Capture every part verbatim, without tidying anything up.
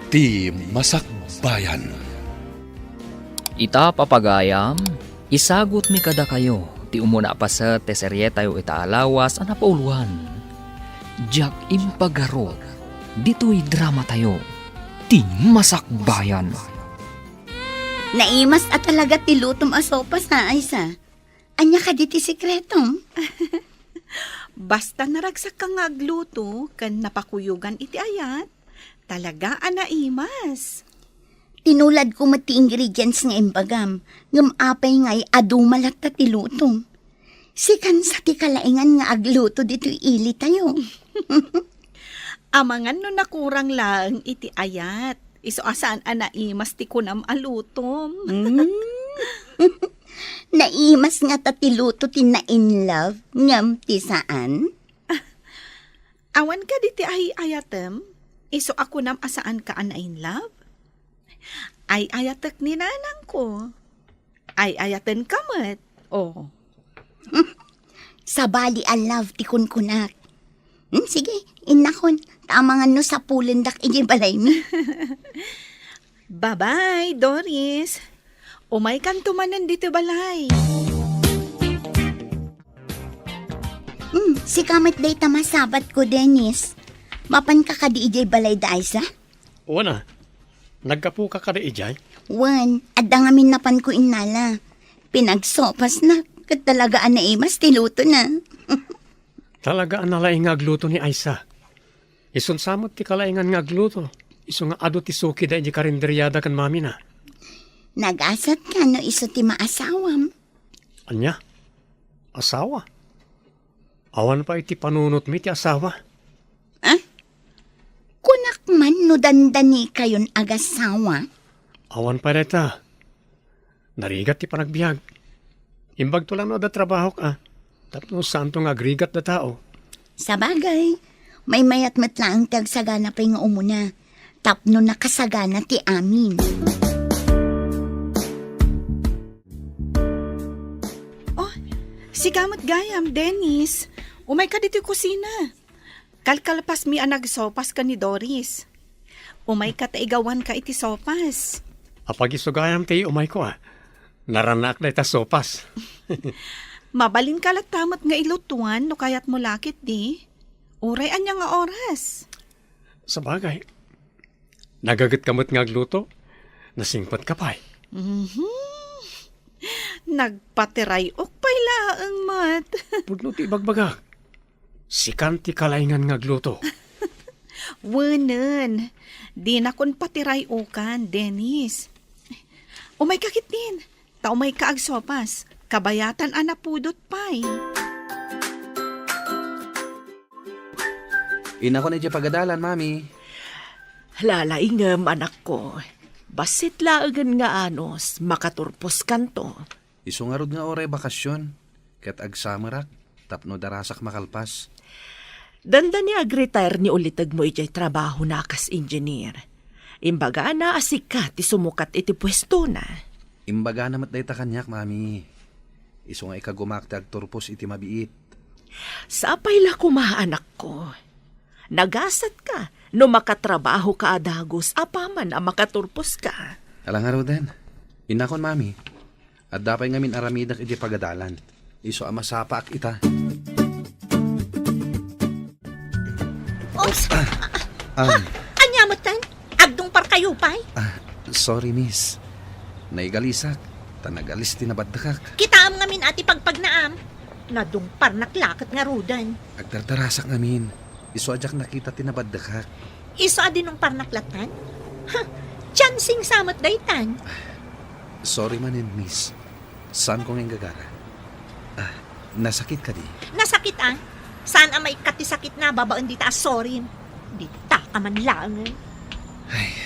Ti Masakbayan. Ita, papagayam, isagutmi kadakayo ti umuna a paset ti serietayo ita a lawas a napauluan. Diak impagarop ditoy dramatayo, Ti Masakbayan. Naimas a talaga ti lutom a sopas, ha, Aisa? Ania kadi ti sekretom? Basta naragsakka nga agluto ken napakuyogan iti ayat, talaga a naimas. Tinuladko met ti ingredients nga imbagam, ngem apay ngay a duma latta ti lutom? Sikan sa ti kalaingan nga agluto ditoy ilitayo. Amangan no nakurang laeng iti ayat, isu a saan a naimas ti kunam a lutom. Mm. Naimas ngata ti luto ti na-in love ngem ti saan? Awan kadi ti ay-ayatem, isu a kunam a saanka a na-in love? Ay-ayatek ni nanangko. Ay-ayatenka met. Oh. Sabali a love ti kunkunak. Hmm, sige, innakon. Ta amangan no sapulendak idiay balaymi. Bye-bye, Doris. Umaykanto manen ditoy balay. Hmm, sika met dayta masabatko, Dennis. Mapanka kadi idiay balay da Aisa? Wen a, naggapuka kadi idiay? Wen, adda ngamin napanko innala. Pinagsopasna, ket talaga a naimas ti lutona. Talaga a nalaing nga agluto ni Aisa. Isun sa met ti kalaingan nga agluto, isu nga adu ti sukida idiay karinderiada ken mamina. Nagasatka no isu ti maasawam. Ania? Asawa? Awan pay ti panunotmi ti asawa. Ah? Kunak man no dandanikayon agasawa? Awan pay dayta. Narigat ti panagbiag. Imbagto lang no adda trabahok a. Tapno saanto nga agrigat da tao. Sabagay, maymayat met laeng ti agsagana pay nga umuna. Tapno nakasagana ti amin. Oh, sika met gayam, Dennis. Umayka ditoy kusina. Kalkalpasmi a nagsopas ken ni Doris. Umayka ta igawanka iti sopas. Apag-isu gayam ti umayko a. Naranaak dayta sopas. Mabalinka latta met nga ilutuan no kayatmo la ketdi. Uray ania nga oras? Sabagay, nagagetka met nga agluto. Nasingpetka pay. Mhm. Nagpatiray-ok pay laeng met. Pudno ti ibagbagak. Sikan ti kalaingan nga agluto. Wenen, dinakon patiray-okan, Dennis. Umayka ketdin, ta umayka agsopas, kabayatan a napudot pay. Innakon idiay pagadalan, Mami. Lalaingem, anakko. Bassit laengen nga anus, makaturposkanto. Isu ngarud nga uray bakasyon, ket agsamerak tapno darasak makalpas. Dandani agretire ni ulitegmo idiay trabahona a kas engineer. Imbagana a sika ti sumukat iti puestona. Imbagana met dayta kaniak, Mami. Isu nga ikagumak ti agturpos iti mabiit. Sapay la koma, anakko. Nagasatka no makatrabahoka a dagus apaman a makaturposka. Ala ngaruden, innakon, Mami. Adda pay ngamin aramidek idiay pagadalan. Isu a masapaak ita. Oops! Ah, ah. Ania metten? Agdungparkayo pay? Ah, sorry, miss. Naigalisak, ta nagalis ti nabaddekak. Kitaem ngamin a ti pagpagnaam. Nadungparnak la ket ngaruden. Agdardarasak ngamin. Isu a diak nakita ti nabaddekak. Isu a dinungparnak lattan? Ha, chancing sa met daytan. Sorry manen, miss. Saanko nga inggagara. Ah, nasakit kadi? Nasakit, ah. Saan a maikkat ti sakitna babaen dita a sorim? Dita ka man laengen. Ay,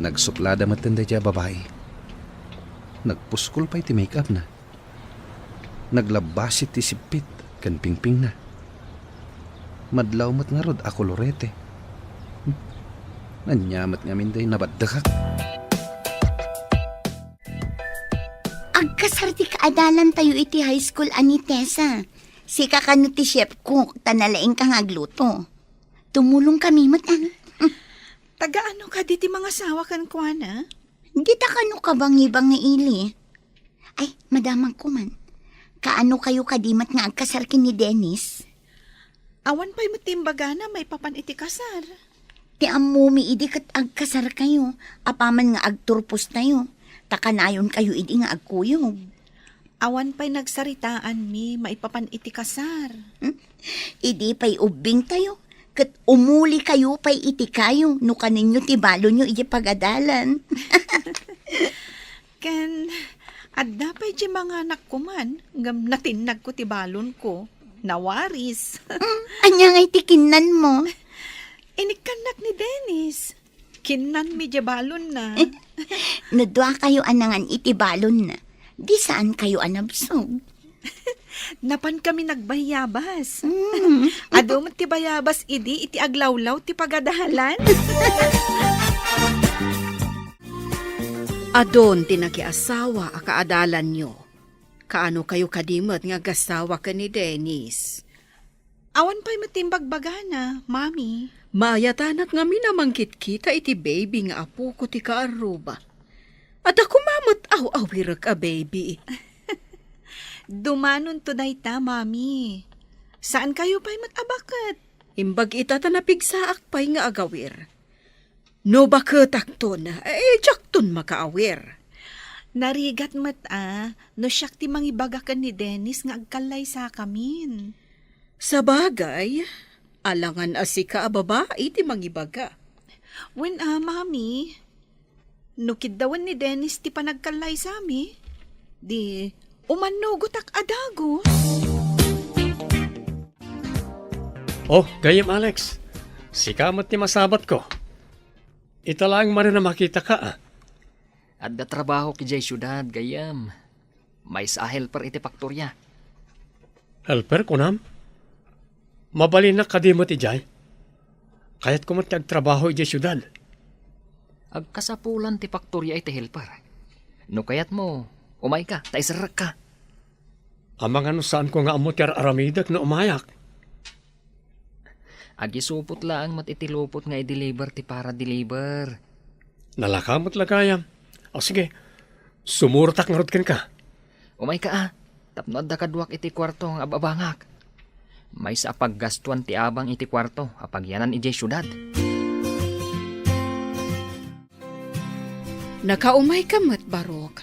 nagsuplada metten daydiay a babai. Nagpuskol pay ti make-up na. Naglabbasit ti sippit ken pingpingna. Madlaw met ngarud a kolorete. Hmm. Ania met ngamin dayta nabaddekak. Agkasar ti kaadalantayo iti high school a ni Tessa. Sika kano ti chef cook, ta nalaingka nga agluto. Tumulongkami met, ah. Agaano kadi ti mangasawa kenkuana? Dita kano kabangibangi ili. Ay, madamagko man. Kaano kayo kadi met nga agkasar ken ni Dennis? Awan pay met ti imbagana maipapan iti kasar. Ti ammomi idi ket agkasar kayo, apaman nga agturpos tayo, ta kanayon kayo idi nga agkuyog. Awan pay nagsaritaanmi maipapan iti kasar. Hmm? Idi pay ubbing tayo, ket umuli kayo pay iti kayo no kanenyo ti balonyo iti pagadalan. Ken adda pay ti manganak ko man, ngem natinnagko ti balonko. Nawaris. Mm, ania ngay ti kinnanmo? Inikkannak ni Dennis. Kinnanmi diay balonna. No dua kayo a nangan iti balonna, di saan kayo a nabsog? Napan kami nagbayabas. Mm. Adu met ti bayabas idi iti aglawlaw ti pagadalan. Adun ti nakiasawa a kaadalanyo. Kaano kayo kadi met nga agasawa ken ni Dennis? Awan pay met ti imbagbagana, Mami. Maayatanak ngamin a mangkitkita iti baby nga apoko ti kaarruba. Adda koma met aw-awirek a baby. Dumanonto dayta, Mami. Saan kayo pay met a baket? Imbag ita ta napigsaak pay nga agawir. No baketakton, eh, diakton makaawir. Narigat met a, no siak ti mangibaga ken ni Dennis nga agkallaysakamin. Sabagay, alangan a sika a babai ti mangibaga. Wen a, Mami, no kiddawen ni Dennis ti panagkallaysami, di umannugotak a dagus. Oh, gayyem, Alex. Sika met ti masabatko. Ita laeng manen a makitaka, a. Adda trabahok idiay siudad, gayyem. Maysa a helper iti faktoria. Helper, kunam? Mabalinnak kadi met idiay? Kayatko met ti agtrabaho idiay siudad. Agkasapulan ti faktoria iti helper. No kayatmo, umayka, ta iserrekka. Amangan no saanko nga ammo ti ar-aramidek no umayak. Agisupot laeng met iti lupot nga i-deliver ti para-deliver. Nalaka met la gayam. O sige, sumurotak ngarud kenka. Umayka a, tapno adda kaduak iti kuarto nga ababangak. Maysa a paggastuan ti abang iti kuarto a pagyanan idiay siudad. Nakaumayka met, Barok.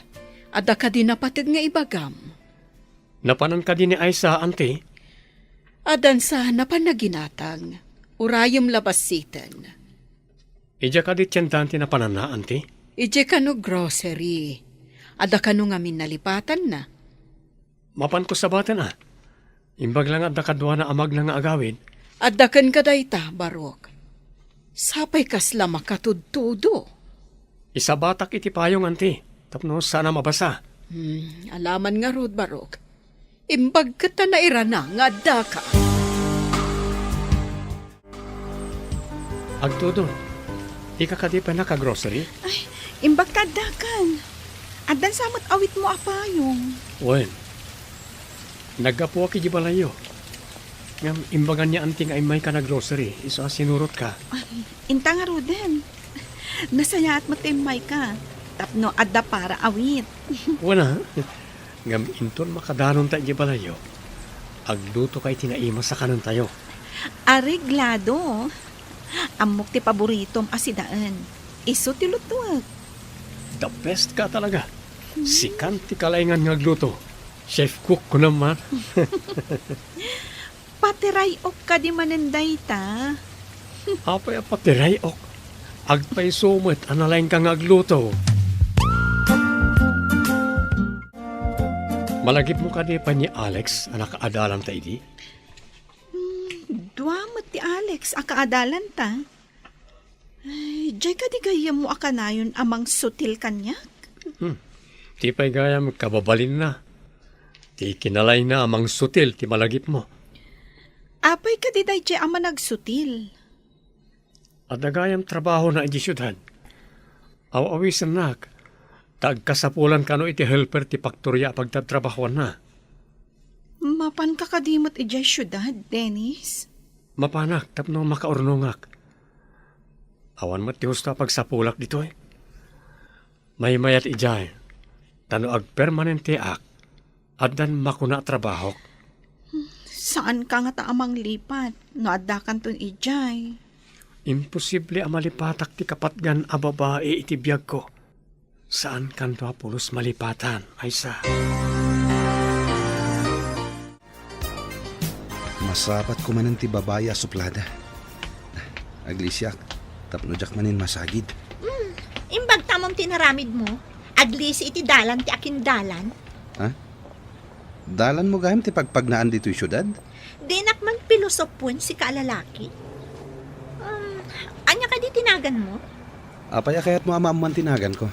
Adda kadi napateg nga ibagam? Napanan kadi ni Aisa, anti? Addansa napan naginatang. Urayem la bassiten. Idiay kadi tiendaen ti napananna, anti? Idiay kano grocery. Adda kano ngamin nalipatanna? Mapanko sabaten a. Imbag la nga adda kaduana a magna nga agawid. Adda kenka dayta, Barok. Sapay kasla makatudtudo. Isabatak iti payong, anti, tapno saan a mabasa. Hmm, alaman ngarud, Barok. Imbag ket ta nairana nga addaka. Agtudon, dika kadi pay naka-grocery? Ay, imbag ta addakan. Addan sa met awitmo a payong. Wen, naggapuak iti balayyo. Ngem imbagan ni anti nga immayka nag-grocery, isu a sinurotka. Ay, inta ngaruden. Nasayaat met ti immayka. Tapno adda para awit. Wen a. Ngem inton makadanonta iti balayyo, aglutoka iti naimas a kanentayo. Areglado. Ammok ti paboritom a sidaen. Isu ti lutuek. The best ka talaga. Hmm. Sikan ti kalaingan nga agluto. Chef cook ko naman. Patiray-ok kadi manen dayta? Apay a patiray-ok? Agpayso met a nalaingka nga agluto. Malagipmo kadi pay ni Alex a nakaadalanta idi? Hmm, dua met ti Alex a kaadalanta. Ay, diay kadi gayyemmo a kanayon a mangsutil kaniak? Hmm. Ti pay gayam kababalinna. Ti kinalayna a mangsutil ti malagipmo. Apay kadi daydiay a managsutil? Adda gayam trabahona idiay siudad. Aw-awisennak, ta agkasapulan kano iti helper ti paktoria a pagtatrabahoanna. Mapanka kadi met idiay siudad, Dennis? Mapanak tapno makaurnongak. Awan met ti husto a pagsapulak ditoy. Maymayat idiay, ta no agpermanenteak, addan makuna a trabahok. Saanka ngata a manglipat no addakanton idiay. Imposible a malipatak ti kapatgan a babai iti biagko. Saankanto a pulos malipatan, Aisa. Masapatko manen ti babai a suplada. Aglisiak, tapno diak manen masagid. Hmm, imbag tamom ti naramidmo. Aglisi iti dalan ti akindalan. Ha? Dalanmo gayam ti pagpagnaan ditoy siudad? Dinak man pilosopoen sika a lalaki. Um, ania kadi ti naganmo? Apay a kayatmo a maammoan ti naganko?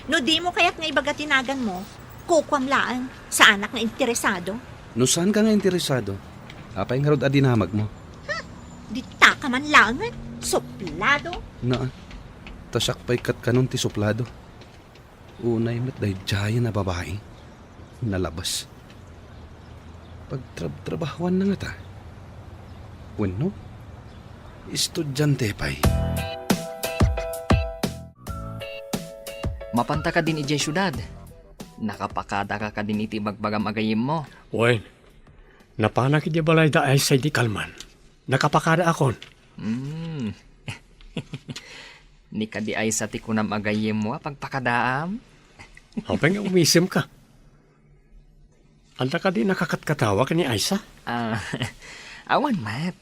No dimo kayat nga ibaga ti naganmo, kukuam laeng. Saanak nga interesado. No saanka nga interesado, apay ngarud a dinamagmo? Hmm, ditaka man laengen. Suplado. Naa, ta siak pay ket kanon ti suplado. Unay met daydiayen a babai. Nalabas. Pagtrabtrabahoanna ngata? Wenno, estudiante pay? Mapanta kadin idiay siudad? Nakapakadaka kadin iti ibagbagam a gayyemmo? Wen, napanak idiay balay da Aisa idi kalman. Nakapakadaakon. Hmm. Ni kadi Aisa ti kunam a gayyemmo a pagpakadaam? Apay nga umisemka? Adda kadi nakakatkatawa ken ni Aisa? Ah, awan met.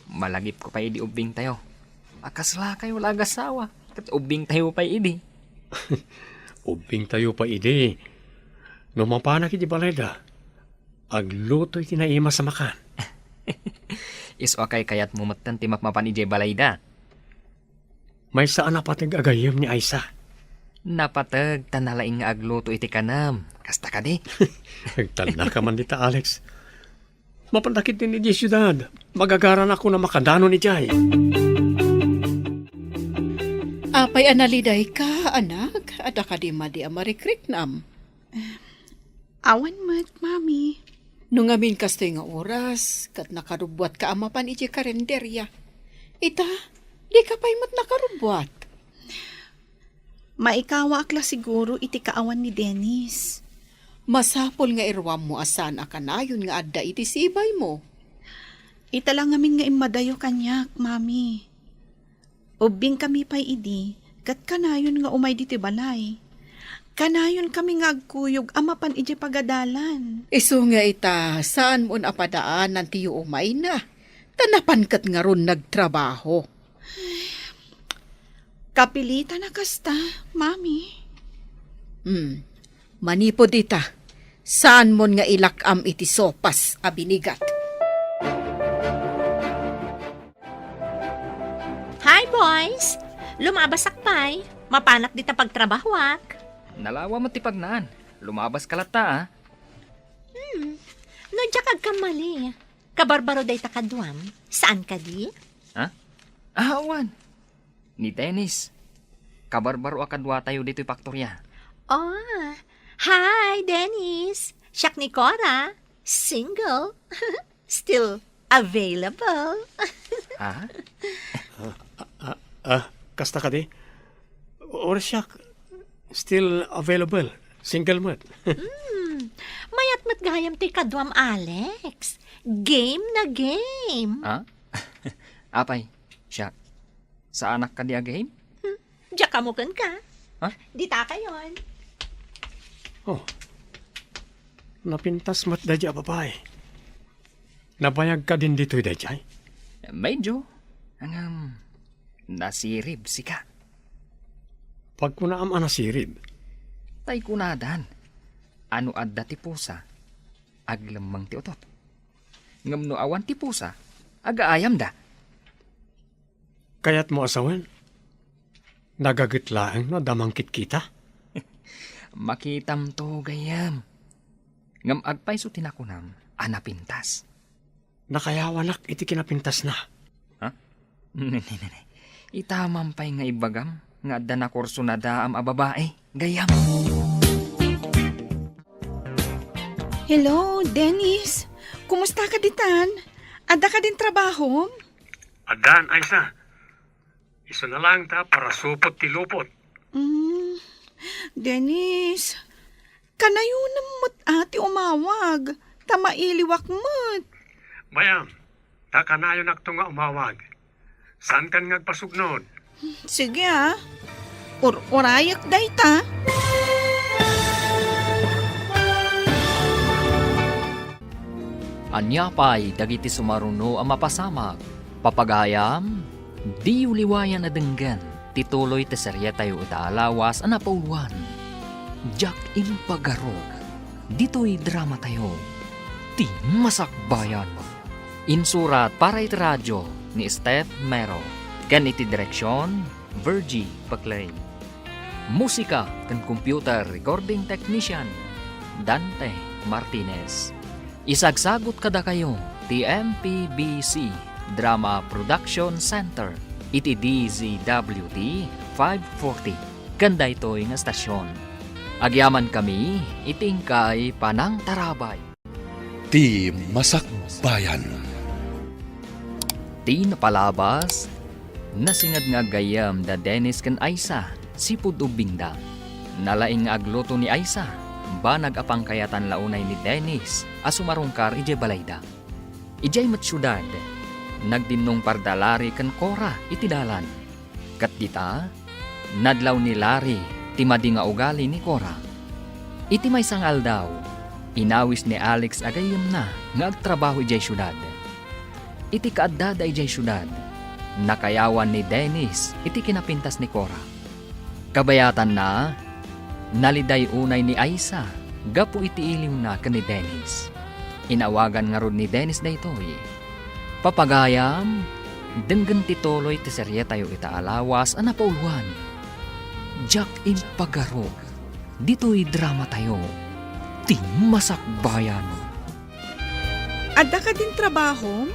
Malagipko pay idi ubbingtayo. A kaslakayo la agasawa, ket ubbingtayo pay idi. Ubbingtayo pay idi. No mapanak idiay balayda, aglutoy ti naimas a makan. Isu a kaykayatmo metten ti mapmapan idiay balayda. Maysa a napateg a gayyem ni Aisa. Napateg ta nalaing nga agluto iti kanem. Kasta kadi? Agtalnaka man dita, Alex. Mapanakit din idiay siudad. Magagaranakon a makadanon idiay. Apay a nalidayka, anak? Adda kadi madi a marikriknam? Awan met, Mami. No ngamin kastoy nga oras, ket nakarubbuatka a mapan idiay karinderia. Ita, dika pay met nakarubbuat. Maikawaak la siguro iti kaawan ni Dennis. Masapul nga iruammo a saan a kanayon nga adda iti sibaymo. Ita la ngamin nga immadayo kaniak, Mami. Ubbingkami pay idi, ket kanayon nga umay ditoy balay. Kanayonkami nga agkuyog a mapan idiay pagadalan. Isu nga ita, saanmon a padaanan ti umayna, ta napan ket ngarud nagtrabaho. Kapilitan a kasta, Mami. Hmm. Manipud ita, saanmon nga ilak-am iti sopas a binigat. Hi, boys! Lumabasak pay. Mapanak dita pagtrabahoak. Nalawa met ti pagnaan. Lumabaska latta, a. Hmm. No diak agkamali, kabarbaro dayta kaduam. Saan kadi? Ha? Ah, awan. Ni Dennis. Kabarbaro a kaduatayo ditoy paktoria. Oh, hi, Dennis. Siak ni Cora. Single. Still available. Ha? Ah, ah, kasta kadi? Or siak, still available. Single met. Hmm. Mayat met gayam ti kaduam, Alex. Game na game. Ha? Apay, siak. Saanak kadi a game? Hmm. Diak ammo kenka. Ha? Ditakayon. Oh. Napintas met daydiay a babai. Nabayag kadin ditoy daydiay? Medyo. Ngem, nasirib sika. Pagkunaam a nasirib? Tay kunadan, a no adda ti pusa, aglemmeng ti utot. Ngem no awan ti pusa, agaayamda. Kayatmo a sawen? Nagaget laeng no adda mangkitkita? Makitamto, gayyem. Ngem agpayso ti nakunam a napintas. Nakayawanak iti kinapintasna. Ha? Ne, ne, ne, ne. Ita man pay nga ibagam nga adda nakurso nadaam a babai, gayyem. Hello, Dennis. Kumusta ka ditan? Adda kadin trabahom? Addan, Aisa. Isuna laeng ta parasupot ti lupot. Mm, Dennis, kanayonem met a ti umawag, ta mailiwak met. Bay-am, ta kanayonakto nga umawag. Saankan nga agpasugnod? Sige, a. Ur-urayek dayta. Ania pay dagiti sumaruno a mapasamak? Papagayam, diyo liwayan a denggen ti tuloy ti serietayo ita a lawas a napauluan, Diak Impagarok. Ditoy dramatayo, Ti Masakbayan. Insurat para iti radio ni Steph Mero, ken iti direksion, Virgie Paclay. Musika ken computer recording technician, Dante Martinez. Isagsagut kadakayo ti M P B C Drama Production Center iti D Z W T five forty ken daytoy nga estasion. Agyamankami iti inkay panangtarabay. Ti Masakbayan. Ti napalabas, nasinged nga aggayyem da Dennis ken Aisa sipud ubbingda. Nalaing nga agluto ni Aisa, banag a pangkayatan la unay ni Dennis a sumarungkar idiay balayda. Idiay met siudad, nagdinnungparda Larry ken Cora iti dalan. Ket dita, nadlaw ni Larry ti madi nga ugali ni Cora. Iti maysa nga aldaw, inawis ni Alex a gayyemna nga agtrabaho idiay siudad. Iti kaaddada idiay siudad, nakayawan ni Dennis iti kinapintas ni Cora. Kabayatanna, naliday unay ni Aisa gapu iti iliwna ken ni Dennis. Inawagan ngarud ni Dennis daytoy. Papagayam, denggen ti tuloy ti serietayo ita a lawas a napauluan, Diak Impagarok. Ditoy dramatayo, Ti Masakbayan. Adda kadin trabahom?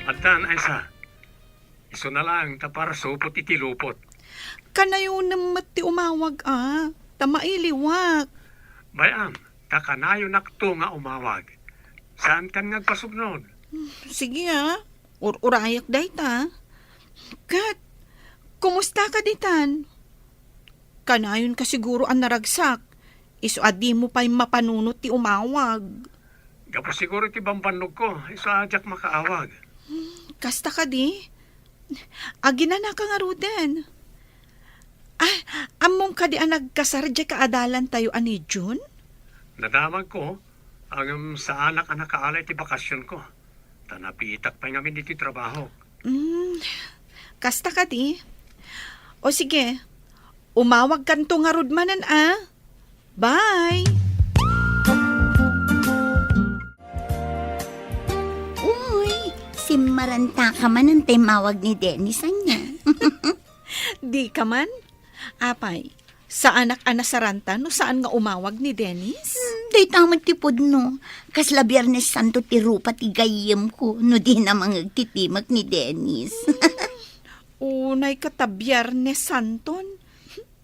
Addan, Aisa. Isuna laeng ta parasupot iti lupot. Kanayonem met ti umawag a, ta mailiwak. Bay-am, ta kanayonakto nga umawag. Saankan nga agpasugnod? Sige a, ur-urayek dayta. Ket, kumusta ka ditan? Kanayonka siguro a naragsak, isu a dimo pay mapanunot ti umawag. Gapu siguro iti bambannogko, isu a diak makaawag. Hmm, kasta kadi? Aginanaka ngaruden. Ah, ammom kadi a nagkasar diay kaadalantayo a ni June? Nadamagko, ngem saanak a nakaala iti bakasionko. Ta nabiitak pay ngamin iti trabahok. Hmm, kasta kadi? O sige, umawagkanto ngarud manen a. Bye! Uy, simmarantaka manen ta immawag ni Dennis ania. Dika man? Apay, saanak a nasaranta no saan nga umawag ni Dennis? Hmm, dayta met ti pudno. Kasla Biernes Santo ti rupa ti gayyemko no dina mangeg ti timek ni Dennis. Unay ka ta Biernes Santon.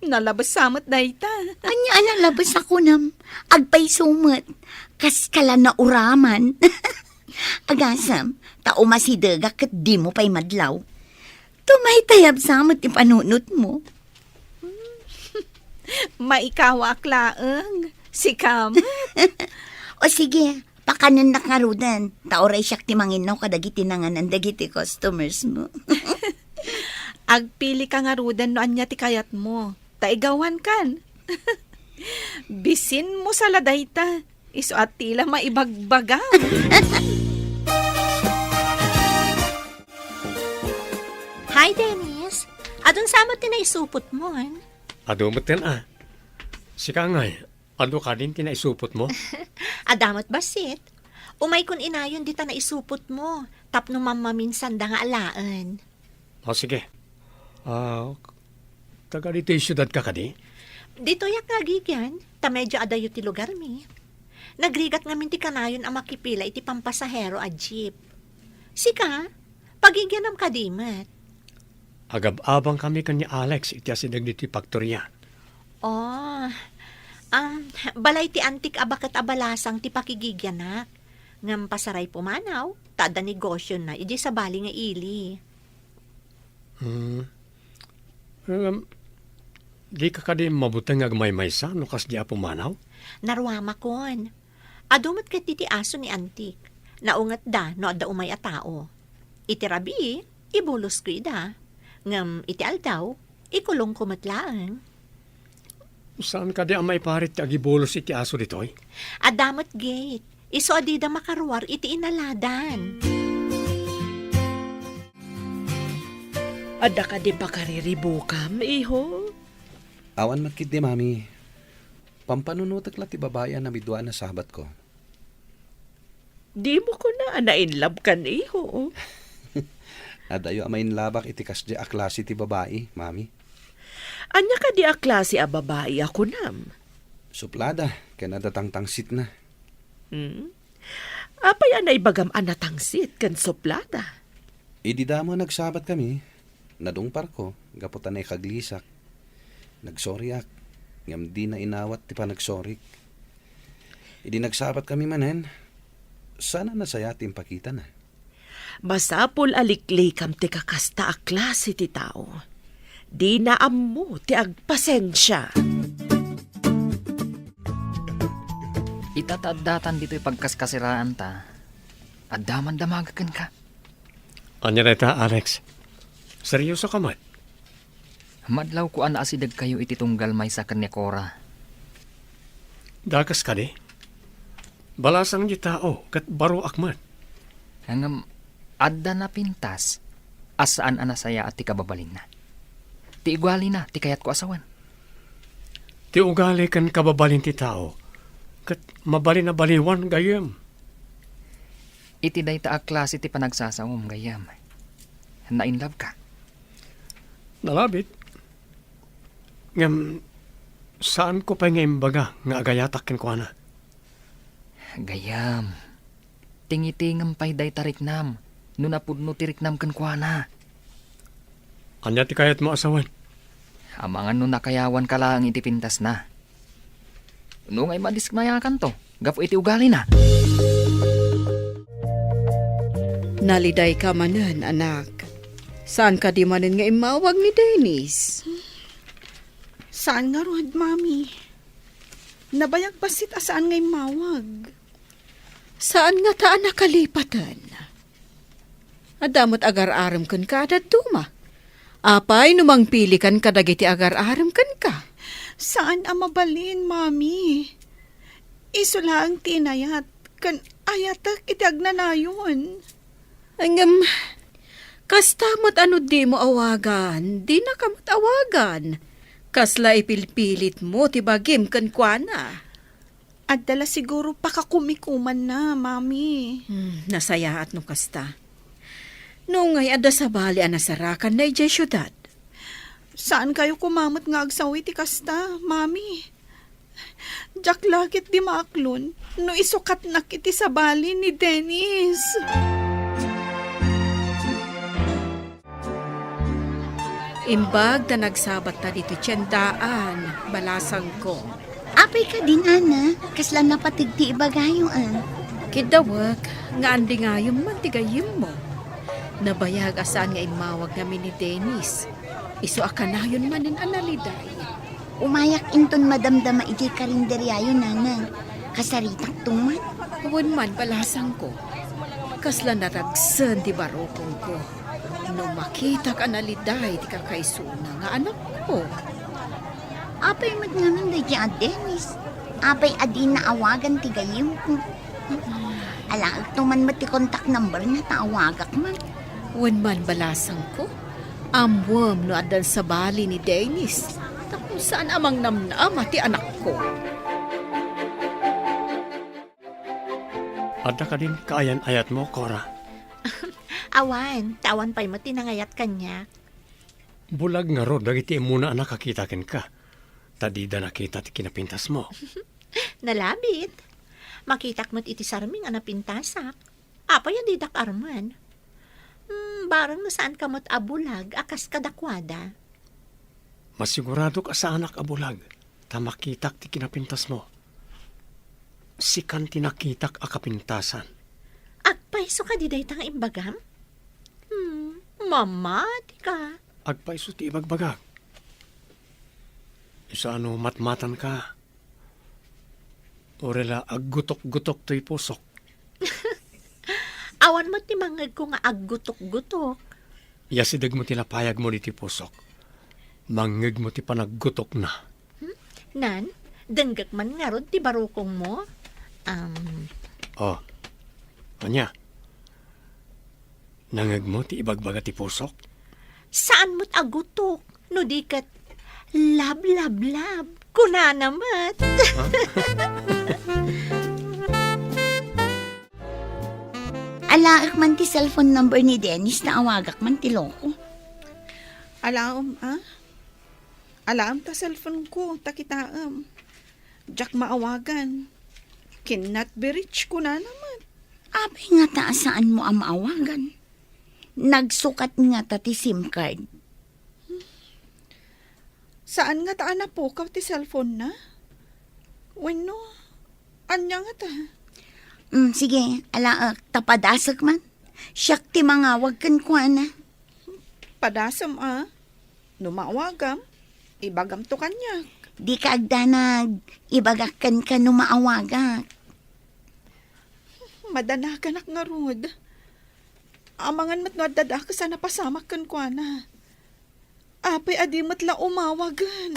Nalabes sa met dayta. Ania a nalabes a kunam? Agpayso met. Kaskala nauraman. Agasem, ta umasidegak ket dimo pay madlaw. Tumaytayab sa met ti panunotmo. Maikawaak laeng. Sika met. O sige, pakanennak ngaruden, ta uray siak ti manginnaw kadagiti nanganan dagiti customers mo. Agpili ka ngaruden no ania ti kayatmo, ta igawankan. Bisin mo sa la dayta, isu a ti la maibagbagam. Hi, Dennis. Adun sa met ti naisupotmon? Adu metten a. Sika ngay, adu kadin ti naisupotmo? Adda met bassit. Umaykon inayon dita naisupotmo, tapno mammaminsanda nga alaen. O, sige. Ah, taga ditoy siudad ka kadi? Ditoyak nga agigian, ta medyo adayo ti lugarmi. Nagrigat ngamin ti kanayon a makipila iti pampasahero a jeep. Sika, pagigianam kadi met? Agab-abangkami ken ni Alex iti asideg ditoy faktoria. Oh, um, balay ti antik a baket a balasang ti pakigigianak. Ngem pasaray pumanaw, ta adda negosiona idiay sabali nga ili. Hmm. Ngem, dika kadi mabuteng nga agmaymaysa no kasdi a pumanaw? Naruamakon. Adu met ketdi ti aso ni Antik. Naungetda no adda umay a tao. Iti rabii, ibulosko ida. Ngem iti aldaw, ikulongko met laeng. Saan kadi a maiparit ti agibulos iti aso ditoy? Adda met gate. Isu a dida makaruar iti inaladan. Adda kadi pakariribukam, iho? Awan met ketdi, Mami. Pampanunotek la ti babai a namidua a nasabatko. Dimo kuna a na-in love kan, iho? Adayo a ma-in love-ak iti kasdi a klase ti babai, Mami. Ania kadi a klase a babai a kunam? Suplada ken adda tangtangsitna. Hmm? Apay a naibagam a natangsit ken suplada? Idi damo a nagsabatkami, nadungparko gapu ta naikaglisak. Nagsoriak, ngem dina inawat ti panagsorik. Idi nagsabatkami manen, saan a nasayaat ti impakitana. Masapul a liklikam ti kakasta a klase ti tao. Dina ammo ti agpasensia. Ita ta addatan ditoy pagkaskasiraanta, adda man damaga kenka. Ania dayta, Alex? Serioso ka met? Madlawko a naasidegkayo iti tunggal maysa ken ni Cora. Dakes kadi? Balasang ti tao ket baroak met. Ngem adda napintas a saan a nasayaat ti kababalinna. Ti ugalina ti kayatko a sawen. Ti ugali ken kababalin ti tao ket mabalin a baliwan, gayyem. Iti dayta a klase ti panagsasawem, gayyem, na-in love ka? Nalabit. Ngem, saanko pay nga imbaga nga agayatak kenkuana. Gayyem, tingitingem pay dayta riknam no napudno ti riknam kenkuana. Ania ti kayatmo a sawen? Amangan no nakayawanka laeng iti pintasna. No ngay madismayakanto gapu iti ugalina. Nalidayka manen, anak. Saan kadi manen nga immawag ni Dennis? Saan ngarud, Mami. Nabayag bassit a saan nga immawag. Saan ngata a nakalipaten? Adda met agar-arem kenka a dadduma. Apay no mangpilikan kadagiti agar-arem kenka? Saan a mabalin, Mami. Isu laeng ti inayat ken ayatek iti agnanayon. Ngem, kasta met a no dimo awagan, dinaka met awagan. Kasla ipilpilitmo ti bagim kenkuana. Adda la siguro pakakumikumanna, Mami. Hmm, nasayaat no kasta. No ngay adda sabali a nasarakanna idiay siudad. Saankayo koma met nga agsaw iti kasta, Mami. Diak la ketdi maaklon no isukatnak iti sabali ni Dennis. Imbag ta nagsabatta ditoy tiendaan, balasangko. Apay kadi, nana, kasla napateg ti ibagayo, a? Kiddawek nga andingayem man ti gayyemmo. Nabayag a saan nga immawag ngamin ni Dennis. Isu a kanayon manen a naliday. Umayak inton madamdama idiay karinderiayo, nana. Kasaritakto man. Wen man, balasangko. Kasla natagsen ti barukongko no makitak a naliday ti kakaisuna nga anakko. Apay met ngamin daydiay a Dennis? Apay a dina awagan ti gayyemko? Alaekto man met ti contact number na ta awagak man. Wen man, balasangko, ammoem no addan sabali ni Dennis tapno saan a mangnamnama ti anakko. Adda kadin kaayan-ayatmo, Cora? Awan, ta awan pay met ti nangayat kaniak. Bulag ngarud dagiti immuna a nakakita kenka, ta dida nakita ti kinapintasmo. Nalabit. Makitak met iti sarming a napintasak. Apay a didak armen? Hmm, bareng no saanka met a bulag a kas kadakuada. Masiguradok a saanak a bulag ta makitak ti kinapintasmo. Sikan ti nakitak a kapintasan. Agpayso kadi dayta nga imbagam? Hmm, mamati ka. Agpayso ti ibagbagak. Isu a no matmatanka, uray la aggutok-gutok toy pusok. Awan met ti mangngegko nga aggutok-gutok. Yasidegmo ti napayagmo ditoy pusok. Mangngegmo ti panaggutokna. Hmm? Nan, denggek man ngarud ti barukongmo? Um. Oh. Ania? Nangngegmo ti ibagbaga ti pusok? Saan met a gutok, no di ket love, love, love, kunana met. Ha? Alaek man ti cellphone number ni Dennis ta awagak man ti loko. Alaem, a? Alaem ta cellphone ko, ta kitaem. Diak maawagan. Cannot be reached, kunana met. Apay ngata a saanmo a maawagan? Nagsukat ngata ti SIM card. Saan ngata a napukaw ti cellphone na? Wenno, ania ngata? Mm, sige, alaek, ta padasek man. Siak ti mangawag kenkuana. Padasem a. No maawagam, ibagamto kaniak. Dika agdanag, ibagak kenka no maawagak. Madanaganak ngarud. Amangan met no adda dakes a napasamak kenkuana. Apay a di met la umawagen?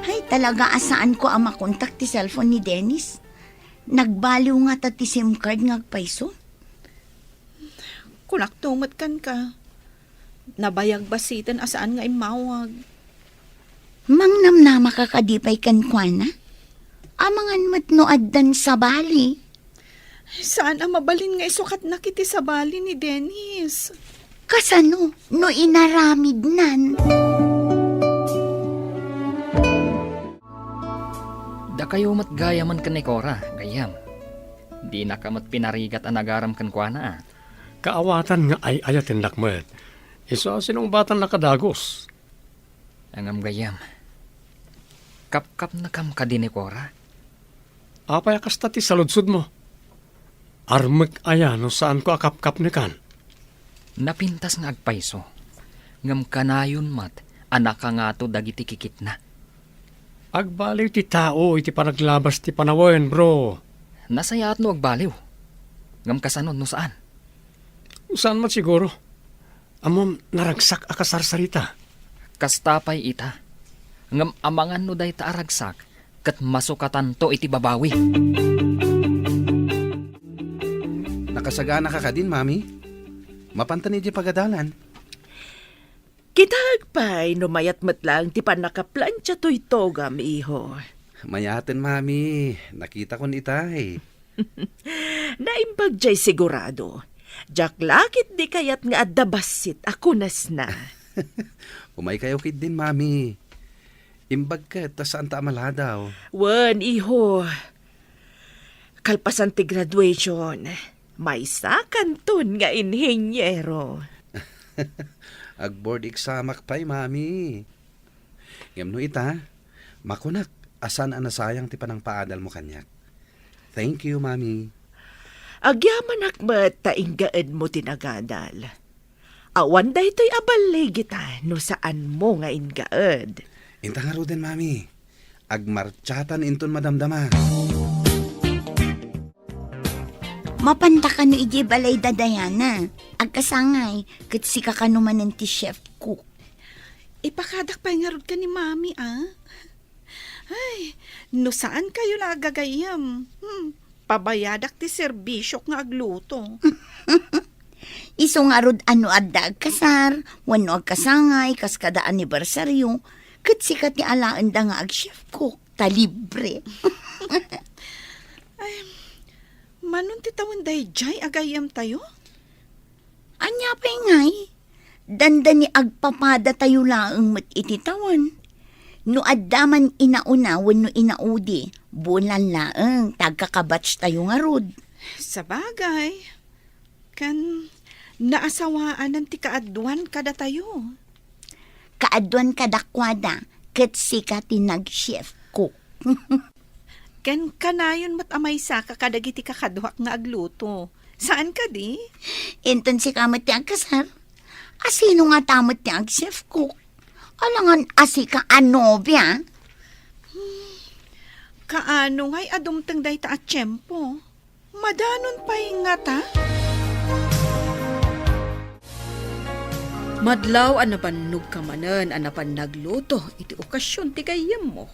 Hay, talaga a saanko a makontak ti cellphone ni Dennis. Nagbaliw ngata ti SIM card nga agpayso. Kunakto met kenka. Nabayag basiten a saan nga immawag. Mangnamnamaka kadi pay kenkuana? Amangan met no addan sabali. Saan a mabalin nga isukatnak iti sabali ni Dennis. Kasano no inaramidnan? Dakayo met gayamen ken ni Cora, gayyem. Dinaka met pinarigat a nagaram kenkuana, a. Kaawatan nga ay-ayatennak met. Isu a sinungbatannaka dagus. Ngem gayyem, kapkapnekam kadi ni Cora? Apay a kasta ti saludsodmo? Armek aya no saanko a kapkapnekan? Napintas nga agpayso, ngem kanayon met a nakangato dagiti kikitna. Agbaliw ti tao iti panaglabas ti panawen, bro. Nasayaat no agbaliw. Ngem kasano no saan? Saan met siguro? Ammom, naragsak a kasarsarita. Kasta pay ita. Ngem amangan no dayta a ragsak ket masukatanto iti babawi. Nakasaganaka kadin, Mami? Mapantan idiay pagadalan. Kitaek pay no mayat met laeng ti pannakaplantia toy togam, iho. Mayaten, Mami. Nakitakon itay. Naimbag jay sigurado. Diak la ketdi kayat nga adda bassit a kunasna. Umaykayo ketdin, Mami. Imbag ket ta saanta a maladaw. Wen, iho. Kalpasan ti graduation, maysakanton nga inheniero. Ag-board examak pay, Mami. Ngem no ita, makunak a saan a nasayang ti panangpaadalmo kaniak. Thank you, Mami. Agyamanak met ta inggaedmo ti nagadal. Awan daytoy a balligita no saanmo nga inggaed. Inta ngaruden, Mami. Agmartsaatan inton madamdama. Mapanta kano idiay balay da Diana. Agkasangay, ket sika kano manen ti chef cook. Ipakadak pay ngarud ken ni Mami, a? Ay, no saan kayo la agagayyem, hmm, pabayadak ti serbisyok nga agluto. Isu ngarud a no adda agkasar, wenno agkasangay, kas kada anibersaryo, ket sika ti alaenda nga ag-chef cook, ta libre. Ay, manon ti tawen daydiay a gayyemtayo? Ania pay ngay? Dandani agpapadatayo laeng met iti tawen. No adda man inauna wenno inaudi, bulan laeng ta agkakabatchtayo ngarud. Sabagay, ken naasawaanan ti kaaduan kadatayo. Kaaduan kadakuada, ket sika ti nag-chef cook. Ken kanayon met a maysaka kadagiti kakaduak nga agluto. Saan kadi? Inton sika met ti agkasar, A sino ngata met ti ag-chef cook? Alangan a sika a nobia? Kaano ngay a dumteng dayta a tiempo? Madanon pay ngata? Madlaw a nabannogka manen a napan nagluto iti okasion ti gayyemmo.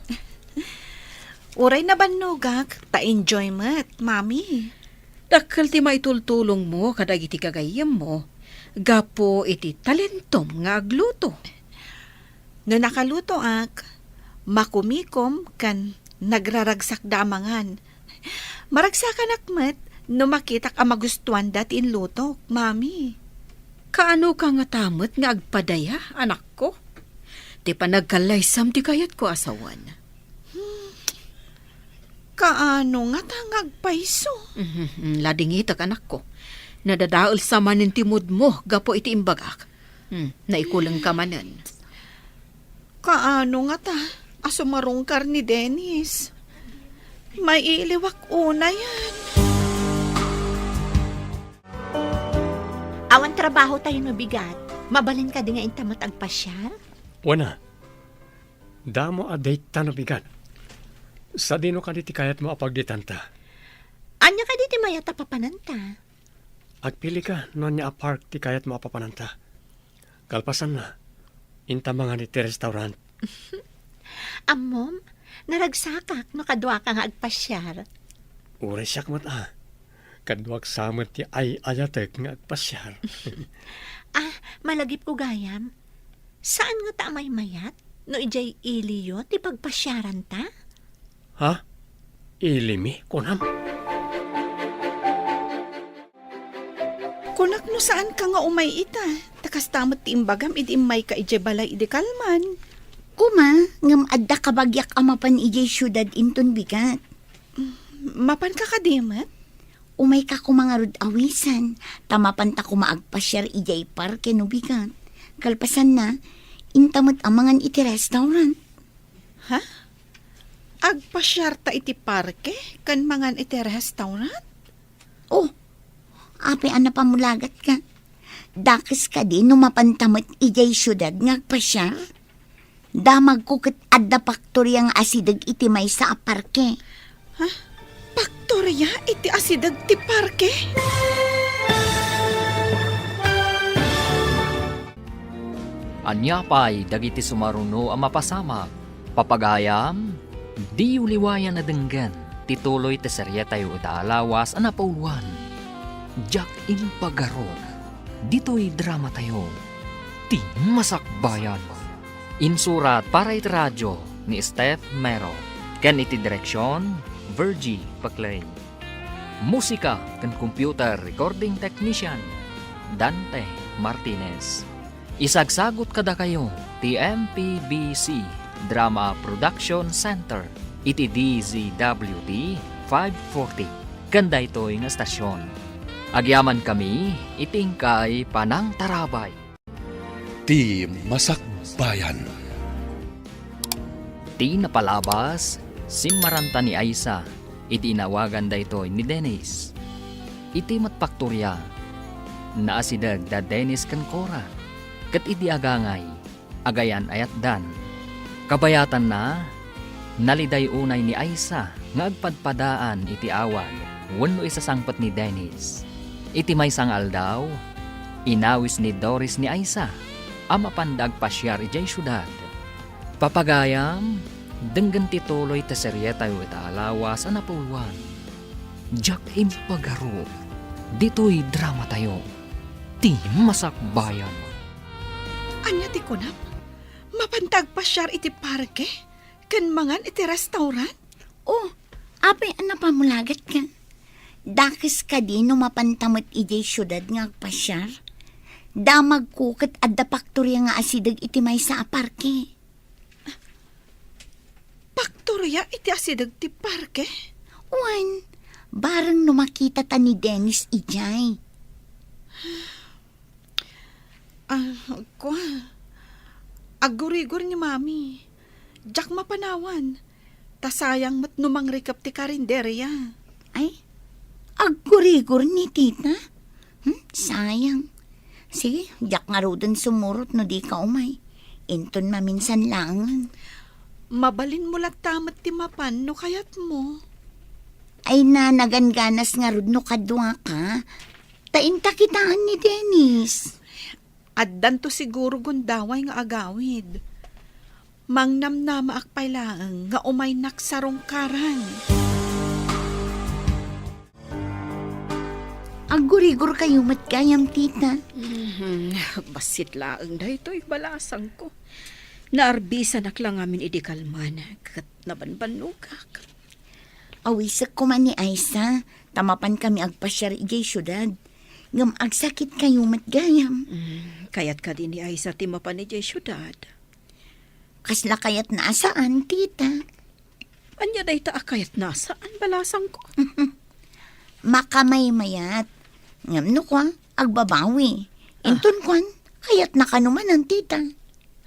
Uray nabannogak, ta enjoy met, Mami. Dakkel ti maitultulongmo kadagiti gagayyemmo gapu iti talentom nga agluto. No nakalutoak, makumikom ken nagraragsakda a mangan. Maragsakanak met no makitak a magustuanda ti inlutok, Mami. Kaanoka ngata met nga agpadaya, anakko? Ti panagkallaysam ti kayatko a sawen. Hmm. Kaano ngata nga agpayso? Mhm, ladingitek, anakko. Nadadael sa manen ti moodmo gapu iti imbagak. Hmm, naikulengka manen. Kaano ngata a sumarungkar ni Dennis? Maiiliwak unayen. Awan trabaho tayo no bigat. Mabalin kadi nga inta met agpasiar? Wen a. Damo a date ta no bigat. Sadino kadi ti kayatmo a pagdetenta? Ania kadi ti mayat a papananta? Agpilika no ania a park ti kayatmo a papananta. Kalpasanna, inta mangan iti restaurant. Ammom, naragsakak no kaduaka nga agpasiar. Uray siak met a. Kaduak sa met ti ay-ayatek nga agpasiar. Ah, malagipko gayam. Saan ngata a maymayat no idiay iliyo ti pagpasiaranta? Ha? Ilimi, kunam? Kunak no saanka nga umay ita, ta kasta met ti imbagam idi immayka idiay balay idi kalman. Kuma, ngem adda kabagiak a mapan idiay siudad inton bigat. Mapanka kadi met? Umayka koma ngarud awisan, ta mapanta koma agpasiar idiay parke no bigat. Kalpasanna, inta met a mangan iti restaurant. Ha? Agpasiarta iti parke ken mangan iti restaurant? Oh, apay a napamulagat ka? Dakes kadi no mapanta met idiay siudad nga agpasiar? Damagko ket adda paktoria nga asideg iti maysa a parke. Ha? Paktoria iti asideg ti parke? Ania pay dagiti sumaruno a mapasamak? Papagayam, diyo liwayan a denggen ti tuloy ti serietayo ita a lawas a napauluan, Diak Impagarup. Ditoy dramatayo, Ti Masakbayan. Insurat para iti radio ni Steph Mero, ken iti direksion, Virgie Paclay. Musika ken computer recording technician, Dante Martinez. Isagsagut kadakayo ti M P B C Drama Production Center iti D Z W T five forty ken daytoy nga estasion. Agyamankami iti inkay panangtarabay. Ti Masakbayan. Ti napalabas, simmaranta ni Aisa idi inawagan daytoy ni Dennis. Iti met paktoria, naasideg da Dennis ken Cora, ket idi agangay, agayan-ayatdan. Kabayatanna, naliday unay ni Aisa nga agpadpadaan iti awag wenno isasangpet ni Dennis. Iti maysa nga aldaw, inawis ni Doris ni Aisa a mapanda agpasiar idiay siudad. Papagayam, denggen ti tuloy ti serietayo ita a lawas a napauluan, Diak Impagarup, ditoy dramatayo, Ti Masakbayan. Ania ti kunam? Mapanta agpasiar iti parke ken mangan iti restaurant? Oh, apay a napamulagat ka? Dakes kadi no mapanta met idiay siudad nga agpasiar? Damagko ket adda paktoria nga asideg iti maysa a parke. Paktoria iti asideg ti parke? Wen, bareng no makitata ni Dennis idiay. Ah, kua. Aggurigor ni Mami. Diak mapanawan. Ta sayang met no mangrikep ti karinderia. Ay, aggurigor ni Tita? Hmm, sayang. Sige, diak ngaruden sumurot no dika umay. Inton maminsan laengen. Mabalinmo latta met ti mapan no kayatmo. Ay na, nagangganas ngarud no kaduaka. Ta inta kitaen ni Dennis. Addanto siguro gundaway nga agawid. Mangnamnamaak pay laeng nga umaynak sarungkaran. Aggurigor kayo met gayam, tita. Mhm. Bassit laeng daytoy, balasangko. Naarbisanak la ngamin idi kalman, ket nabanbannogak. Awisek koma ni Aisa, ta mapan kami agpasiar idiay siudad. Ngem agsakit kayo met gayam. Mm, kayat kadi ni Aisa ti mapan idiay siudad? Kasla kayatna a saan, tita. Ania dayta a kayatna a saan, balasangko? Makamaymayat. Ngem no kua, agbabawi. Ah. Inton kuan, kayatna kano manen, tita.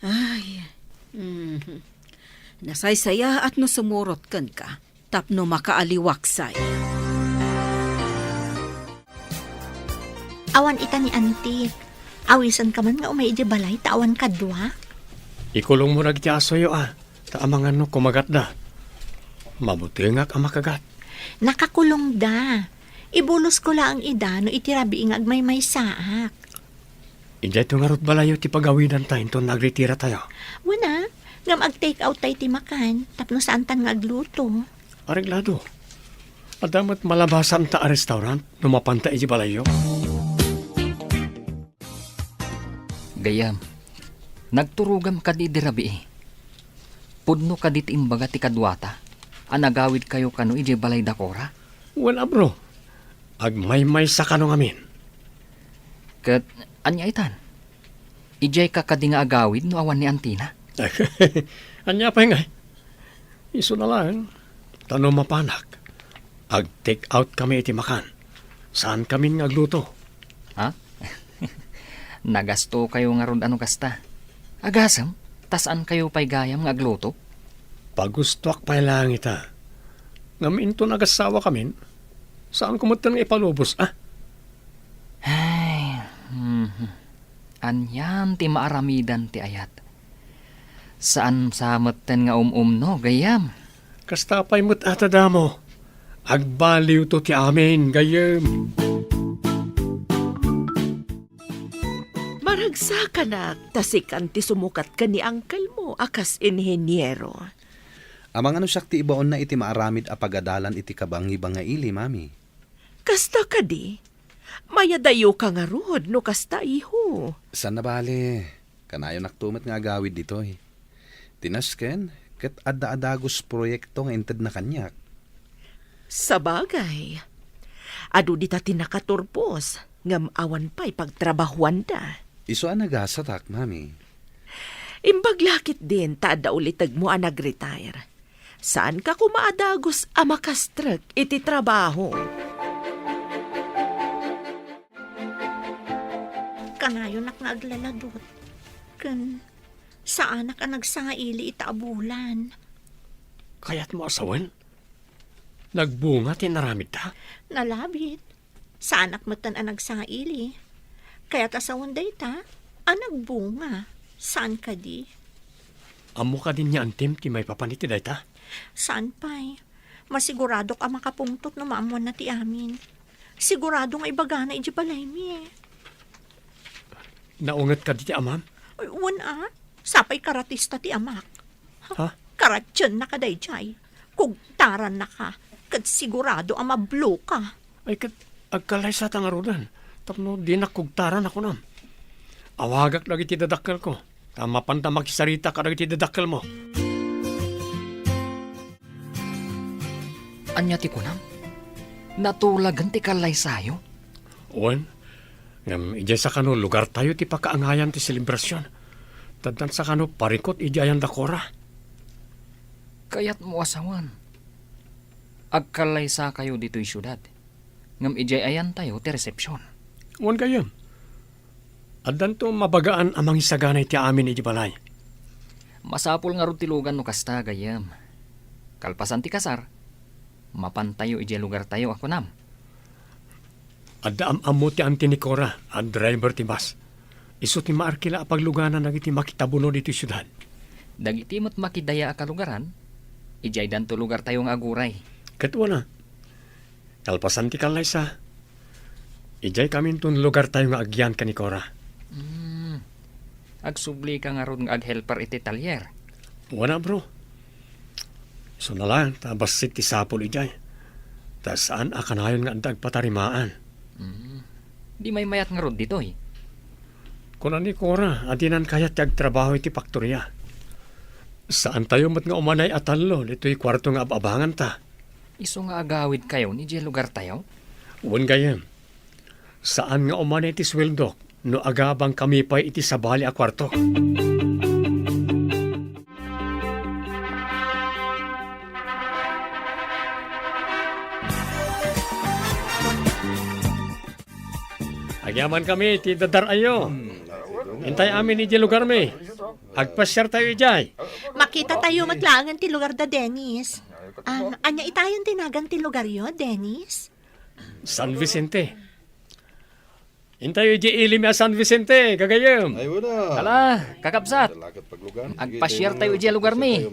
Ay. Mhm. Nasaysayaat no sumurot kenka tapno makaaliwaksay. Awan ita ni Anti. Awisenka man nga umay idiay balay ta awan kadua? Ikulongmo dagiti asoyo a, ta amangan no kumagatda. Mabutengak a makagat. Nakakulongda. Ibulosko laeng ida no iti rabii nga agmaymaysaak. Idiayto ngarud balayyo ti pagawidanta inton nagritiratayo. Wen a, ngem ag-take out tay ti makan, tapno saantan nga agluto. Areglado. Adda met malabasanta a restaurant no mapanta idiay balayyo. Gayyem, nagturogam kadi idi rabii. Pudno kadi ti imbaga ti kaduata a nagawidkayo kano idiay balay da Cora? Wen a, bro. Agmaymaysa kano ngamin. Ket ania itan? Idiayka kadi nga agawid no awan ni Antina? Ania pay ngay? Isuna laeng, ta no mapanak, ag-take out kami iti makan. Saan kami nga agluto. Ha? Nagastokayo ngarud a no kasta. Agasem, ta saankayo pay gayam nga agluto? Pagustoak pay laeng ita. Ngem inton agassawa kamin, saanko metten nga ipalubos, a? Ay, mhm. Anian ti maaramidan ti ayat? Saan sa metten nga um-umno, gayyem? Kasta pay met a ta damo. Agbaliwto ti amin, gayyem. Maragsakanak, ta sikan ti sumukat ken ni angkelmo a kas inheniero. Amangan no siak ti ibaonna iti maaramid a pagadalan iti kabangibangaili, Mami. Kasta kadi? Mayadayoka ngarud no kasta, iho. Saan a bale, kanayonakto met nga agawid ditoy. Ti nasken, ket adda a dagus proyekto nga intedna kaniak. Sabagay, adu dita ti nakaturpos, ngem awan pay pagtrabahuanda. Isu a nagasatak, Mami. Imbag la ketdin ta adda ulitegmo a nag-retire. Saanka koma a dagus a makastrek iti trabaho. Kanayonak nga aglaladot. Ken saanak a nagsangaili ita a bulan. Kayatmo a sawen? Nagbunga ti inaramidta? Nalabit. Saanak metten a nagsangaili. Kayat a sawen dayta a nagbunga. Saan kadi? Ammo kadi ni Antim ti maipapan iti dayta? Saan pay. Masiguradok a makapungtot no maammoanna ti amin. Sigurado nga ibagana idiay balaymi. Naunget kadi ti amam? Ay, wen a. Sapay karatista ti amak. Ha? Karatiennaka daydiay. Kugtarannaka. Ket sigurado a mabloka. Ay, ket agkallaysata ngaruden tapno dinak kugtaran a kunam. Awagak dagiti dadakkelko, ta mapanta makisarita kadagiti dadakkelmo. Ania ti kunam? Natulagen ti kallaysayo? Wen, ngem idiay sakano lugartayo ti pakaangayan ti selebrasion. Taddan sakano parikut idi ayan da Cora. Kayatmo a sawen, agkallaysakayo ditoy siudad, ngem idiay ayantayo ti resepsion. Wen gayyem, addanto mabagaan a mangisagana iti amin iti balay. Masapul ngarud ti lugan no kasta, gayyem. Kalpasan ti kasar, mapantayo idiay lugartayo a kunam. Adda am-ammo ti anti ni Cora a driver ti bus. Isu ti maarkila a pagluganan dagiti makitabuno ditoy siudad. Dagiti met makidaya a kalugaran, idiaydanto lugartayo nga aguray. Ket wana, kalpasan ti kallaysa, idiaykaminton lugartayo nga agyan ken ni Cora. Hmm. Agsublika ngarud nga aghelper iti talyer? Wana, bro. Isuna laeng ta bassit ti sapul idiay. Ta saan a kanayon nga adda agpatarimaan. Hmm. Di maymayat ngarud ditoy? Kuna ni Cora a dinan kayat ti agtrabaho iti faktoria. Saantayo met nga umanay a tallo ditoy kuarto nga ab-abanganta. Isu nga agawidkayon idiay lugartayo? Wen gayyem. Saan nga umanay ti suweldok no agabangkami pay iti sabali a kuarto. Agyamankami iti daddar-ayo. Intay amin idiay lugarmi. Agpasiartayo idiay. Makitatayo met laengen ti lugar da Dennis. Ah, ania itayon ti nagan ti lugaryo, Dennis? San Vicente. Intayo idiay ili mi a San Vicente, gagayyem. Ay, wala. Ala, kakabsat. Agpasiartayo idiay lugarmi.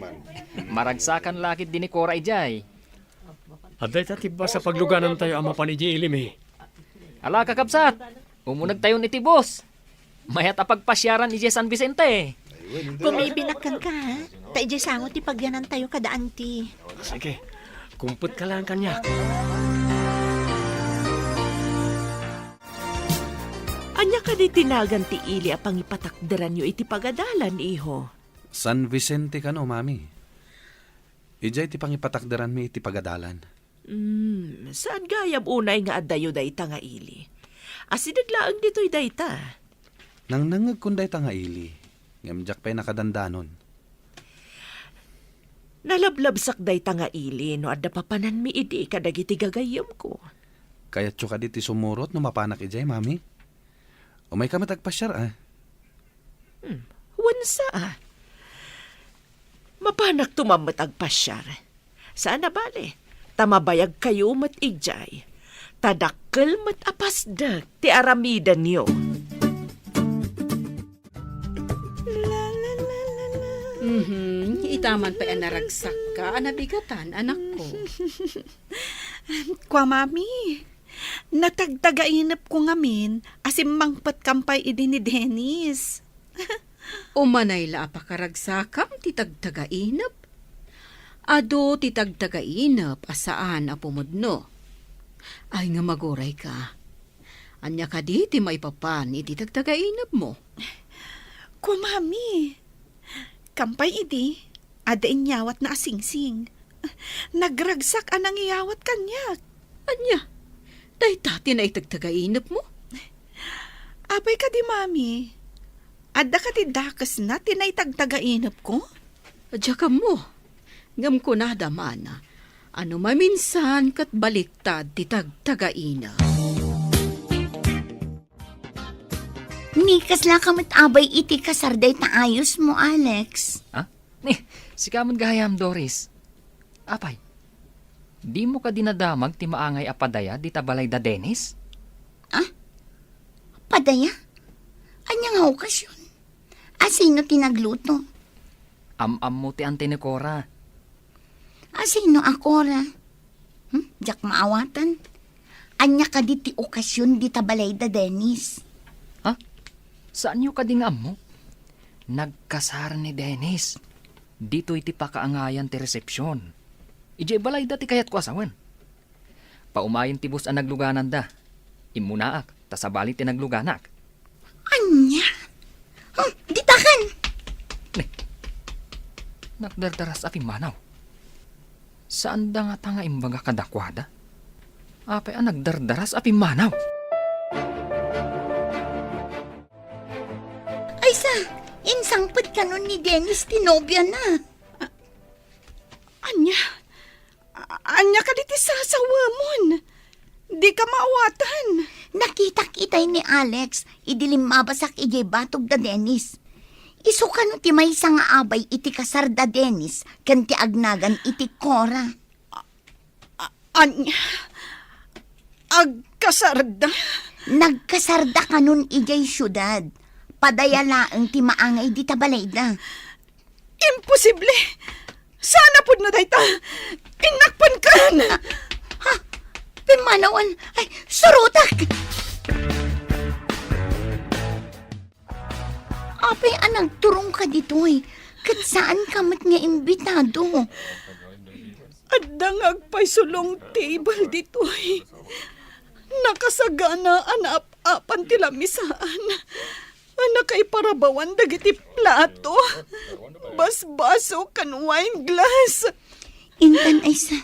Maragsakan la ketdi ni Cora idiay. Adda ita ti bus a pagluganantayo a mapan idiay ili mi. Ala, kakabsat. Umunegtayon iti bus. Mayat a pagpasiaran idiay San Vicente. Kumibinak kenka, ha? Ta idiay sango ti pagyanantayo kada anti. Sige, kumpetka laeng kaniak. Ania kadi ti nagan ti ili a pangipatakderanyo iti pagadalan, iho? San Vicente kano, Mami. Idiay ti pangipatakderanmi iti pagadalan. Hmm, saan gayam unay nga addayo dayta nga ili? Asideg laeng ditoy dayta. Nangnangngegkon dayta nga ili, ngem diak pay nakadandanon. Nalablabsak dayta nga ili no adda papananmi idi kadagiti gagayyemko. Kayatyo kadi ti sumurot no mapanak idiay, Mami? Umayka met agpasiar, a? Hmm, wen sa, a? Mapanakto man met agpasiar. Saan a bale, ta mabayagkayo met idiay. Ta dakkel met a pasdek ti aramidenyo. Mhm, ita man pay a naragsakka a nabigatan, anakko. Kua, Mami, natagtagainepko ngamin a simmangpetkam pay idi ni Dennis. Umanay la a pakaragsakam ti tagtagainep? Adu ti tagtagainep a saan a pumudno. Ay nga magurayka. Ania kadi ti maipapan iti tagtagainepmo? Kua, Mami, kam pay idi, adda inyawatna a singsing. Nagragsak a nangiyawat kaniak. Ania? Dayta ti naitagtagainepmo? Apay kadi, Mami? Adda kadi dakesna ti naitagtagainepko? Diak ammo. Ngem kunada man a no maminsan ket baliktad ti tagtagainep. Ni, kaslaka met abay iti kasar dayta ayosmo, Alex? Ha? Ni, sika met gayam, Doris. Apay, dimo kadi nadamag ti maangay a padaya dita balay da Dennis? Ah? Padaya? Ania nga okasyon? Asino ti nagluto? Am-ammo ti anti ni Cora. Asino a Cora? Hmm? Diak maawatan. Ania kadi ti okasyon dita balay da Dennis? Ha? Saanyo kadi nga ammo? Nagkasar ni Dennis. Ditoy ti pakaangayan ti resepsyon. Idiay balayda ti kayatko a sawen. Paumayen ti bus a naglugananda. Immunaak, ta sabali ti nagluganak. Ania? Hmm, ditakan! Ne, nagdardaras a pimmanaw. Saanda ngata nga imbaga kadakuada? Apay a nagdardaras a pimmanaw? Aysa, insangpet kanon ni Dennis ti nobiana. A-, ania? A-, ania kadi ti sasawemon? Dika maawatan. Nakitak itay ni Alex idi limmabasak idiay batog da Dennis. Isu kano ti maysa nga abay iti kasar da Dennis ken ti agnagan iti Cora. A-, ania? Agkasarda? Nagkasarda kanon idiay siudad. Padaya laeng ti maangay dita balayda. Imposible! Saan a pudno dayta? Innakpankan! Ah, ha? Pimmanawan! Ay, surotak! Apay a nagturongka ditoy, ket saanka met nga imbitado? Adda nga agpayso long table ditoy. Nakasagana a naap-apan ti lamisaan. A nakaiparabawan dagiti plato, basbaso, ken wine glass. Intan, Aysa,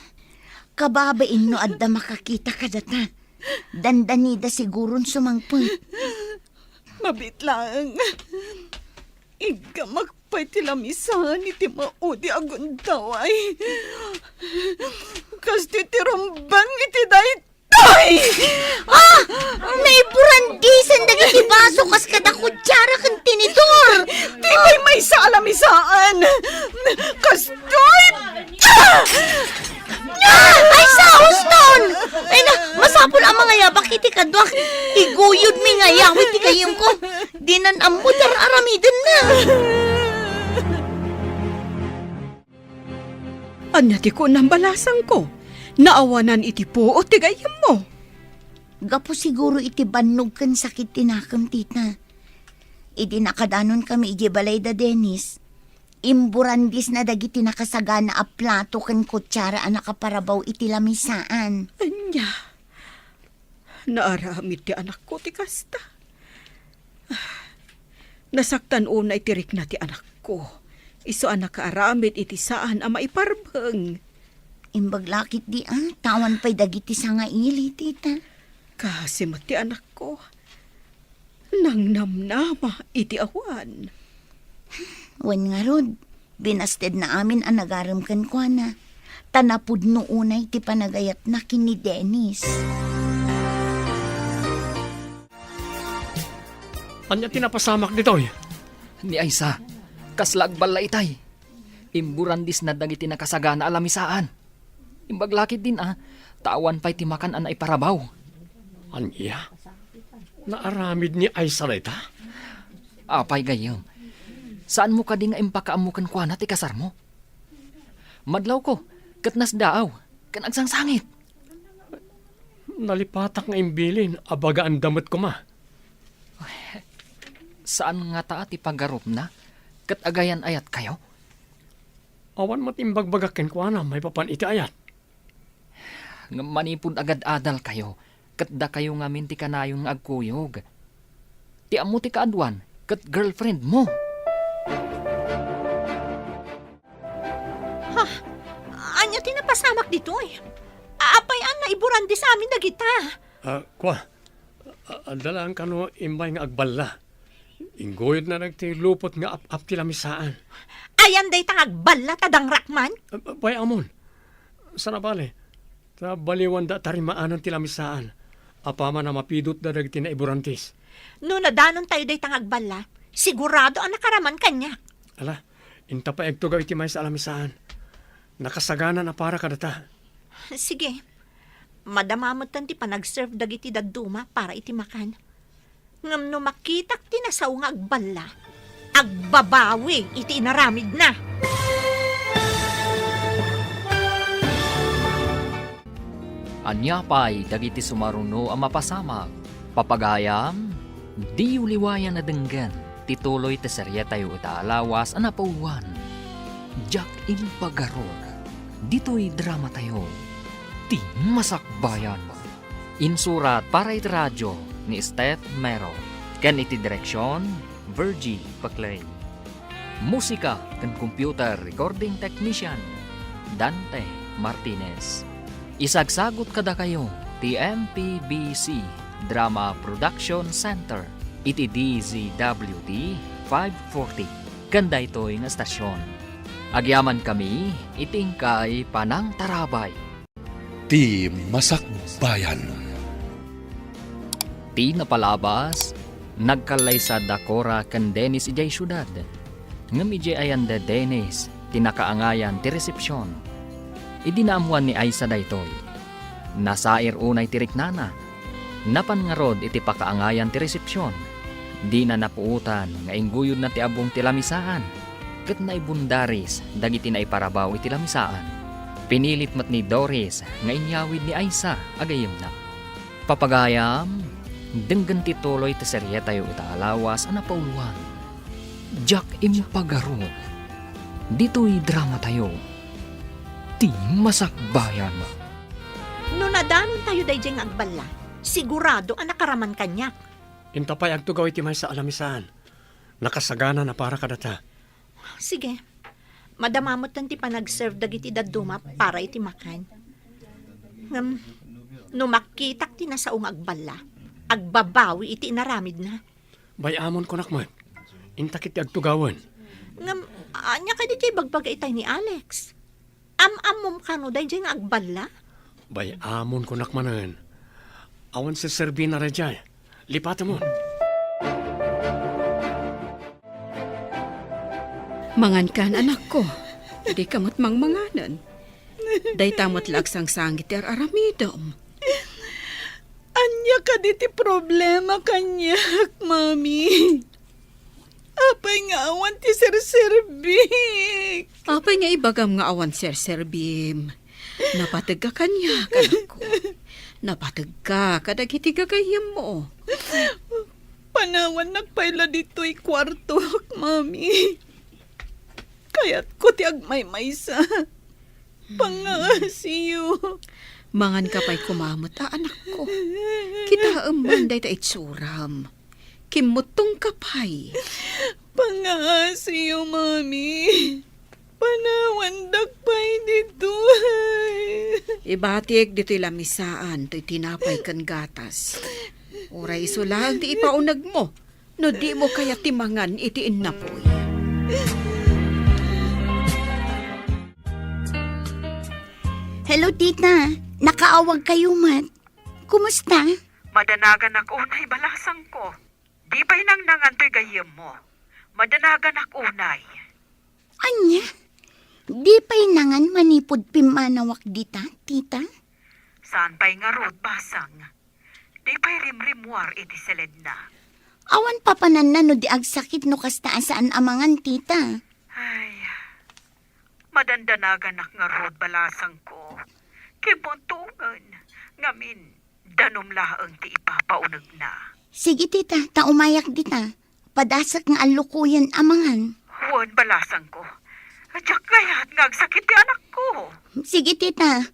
kababain no adda makakita kadata. Dandanida siguron sumangpet. Mabiit laeng. Iggamak pay ti lamisaan iti maudi a gundaway. Kastoy ti rumbeng iti daytoy. Ay! Ah! Naiburandisan dagiti baso kas kada kutsara ken tinidor. Ti maymaysa a lamisaan. Kastoy. Ah! Ah! Aysa, huston! Ay na, masapul a mangayabak iti kaduak. Iguyodmi nga iyawid ti gayyemko. Dinan ammo ti ar-aramidenna. Ania ti kunam, balasangko? Naawanan iti puot ti gayyemmo. Gapu siguro iti bannog ken sakit ti nakem, tita. Idi nakadanon kami idiay balay da Dennis, imburandisna dagiti nakasagana a plato ken kutsara a nakaparabaw iti lamisaan. Ania? Naaramid ti anakko ti kasta. Ah, nasaktan unay ti rikna ti anakko. Isu a nakaaramid iti saan a maiparbeng. Imbag la ketdi a, ta awan pay dagiti sangaili, tita. Kaasi met ti anakko. Nangnamnama iti awan. Wen ngarud, binastedna amin a nagarem kenkuana, ta napudno unay ti panagayatna ken ni Dennis. Ania ti napasamak ditoy? Ni Aysa, kasla agballa itay. Imburandisna dagiti nakasagana a lamisaan. Imbag la ketdin a, ta awan pay ti makan a naiparabaw. Ania? Naaramid ni Aysa dayta? Apay gayyem, saanmo kadi nga impakaammo kenkuana ti kasarmo? Madlawko, ket nasdaaw, ken agsangsangit. Nalipatak nga imbilin a bagaanda met koma. Saan ngata ti pagarupna, ket agayan-ayatkayo? Awan met imbagbagak kenkuana maipapan iti ayat. Ngem manipud agad-adalkayo, ket dakayo ngamin ti kanayon nga agkuyog. Ti ammo ti kaaduan, ket girlfriendmo. Ha? Ania ti napasamak ditoy? Apay a naiburandisamin dagita? Ah, kua, a-, adda laeng kano immay nga agballa. Ingguyodna dagiti lupot nga ap-ap ti lamisaan. Ayan dayta nga agballa ta dangrakman? Ah, bay-amon. Sana bale, ta baliwanda a tarimaanan ti lamisaan. Apaman a mapidutda dagiti naiburantis. No nadanontayo dayta nga agballa, sigurado a nakaraman kaniak. Ala, inta pay agtugaw iti maysa a lamisaan. Nakasagana a para kadata. Sige. Madama metten ti panagserve dagiti dadduma para iti makan. Ngem no makitak ti nasao nga agballa, agbabawi iti inaramidna. Ania pay dagiti sumaruno a mapasamak? Papagayam, diyo liwayan a denggen ti tuloy ti serietayo ita a lawas a napauluan, Diak Impagarok. Ditoy dramatayo, Ti Masakbayan. Insurat para iti radio ni Steph Mero, ken iti direksion, Virgie Paclay. Musika ken computer recording technician, Dante Martinez. Isagsagut kadakayo ti M P B C Drama Production Center iti D Z W T five forty ken daytoy nga estasion. Agyamankami iti inkay panangtarabay. Ti Masakbayan. Ti napalabas, nagkallaysa da Cora ken Dennis idiay siudad. Ngem idiay ayan da Dennis ti nakaangayan ti resepsion. Idi naammoan ni Aisa daytoy, nasair unay ti riknana. Napan ngarud iti pakaangayan ti resepsion. Dina napuotan nga ingguyodna ti abbong ti lamisaan, ket naibundaris dagiti naiparabaw iti lamisaan. Pinilit met ni Doris nga inyawid ni Aisa a gayyemna. Papagayam, denggen ti tuloy ti serietayo ita a lawas a napauluan. Diak impagarud. Ditoy dramatayo, ti masakbayan. No nadanontayo daydiay nga agballa, sigurado a nakaraman kaniak. Inta pay agtugaw iti maysa a lamisaan. Nakasagana a para kadata. Sige. Madama metten ti panagserve dagiti dadduma para iti makan. Ngem, no makitak ti nasao nga agballa, agbabawi iti inaramidna. Bay-amon kunak met. Inta ketdi agtugawen. Ngem, ania kadi ti ibagbaga itay ni Alex? Am-ammom kano daydiay nga agballa? Bay-amon kunak manen. Awan serserbina daydiay. Lipatemon. Mangankan, anakko. Dika met mangmanganen. Dayta met la agsangsangit ti ar-aramidem. Ania kadi ti problema kaniak, Mami? Apay nga awan ti serserbik? Apay nga ibagam nga awan serserbim? Napategka kaniak, anakko. Napategka kadagiti gagayyemmo. Panawannak pay la ditoy kuartok, Mami. Kayatko ti agmaymaysa. Pangaasiyo. Manganka pay koma met a, anakko. Kitaem man dayta itsuram. Kimmuttongka pay. Pangaasiyo, Mami. Panawandak pay ditoy. Ibatik ditoy lamisaan toy tinapay ken gatas. Uray isu laeng ti ipaunegmo no dimo kayat ti mangan iti innapoy. Hello, tita. Nakaawagkayo met. Kumusta? Madanaganak unay, balasangko. Di pay nangnangan toy gayyemmo. Madanaganak unay. Ania? Di pay nangan manipud pimmanawak dita, tita? Saan pay ngarud, basang. Di pay rimrimmuar iti seledna. Awan papananna no di agsakit no kasta a saan a mangan, tita. Ay, madandanaganak ngarud, balasangko. Kimmuntongen, ngamin, danum laeng ti ipapaunegna. Sige, tita, ta umayak dita. Padasek nga allukoyen a mangan. Wen, balasangko. Diak kayat nga agsakit ti anakko. Sige, tita.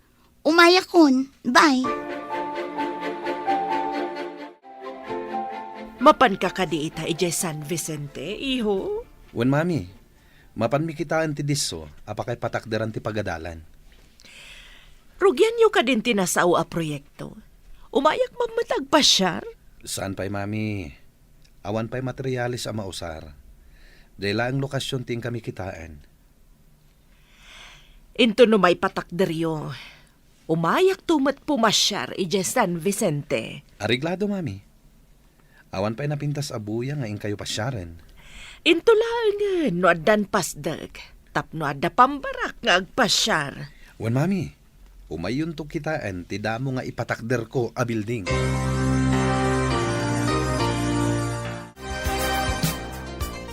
Umayakon. Bye. Mapanka kadi ita idiay San Vicente, iho? Wen, Mami. Mapanmi kitaen ti disso a pakaipatakderan ti pagadalan. Rugianyo kadin ti nasao a proyekto? Umayak man met agpasiar? Saan pay, Mami. Awan pay materiales a mausar. Diay laeng lokasion ti inkami kitaen. Intono maipatakderyo, umayakto met pumasiar idiay San Vicente. Areglado, Mami. Awan pay napintas a buya nga inkayo pasiaren. Into laengen no addan pasdek, tapno adda pambarak nga agpasiar. Wen, Mami, umayyonto kitaen ti damo nga ipatakderko a building.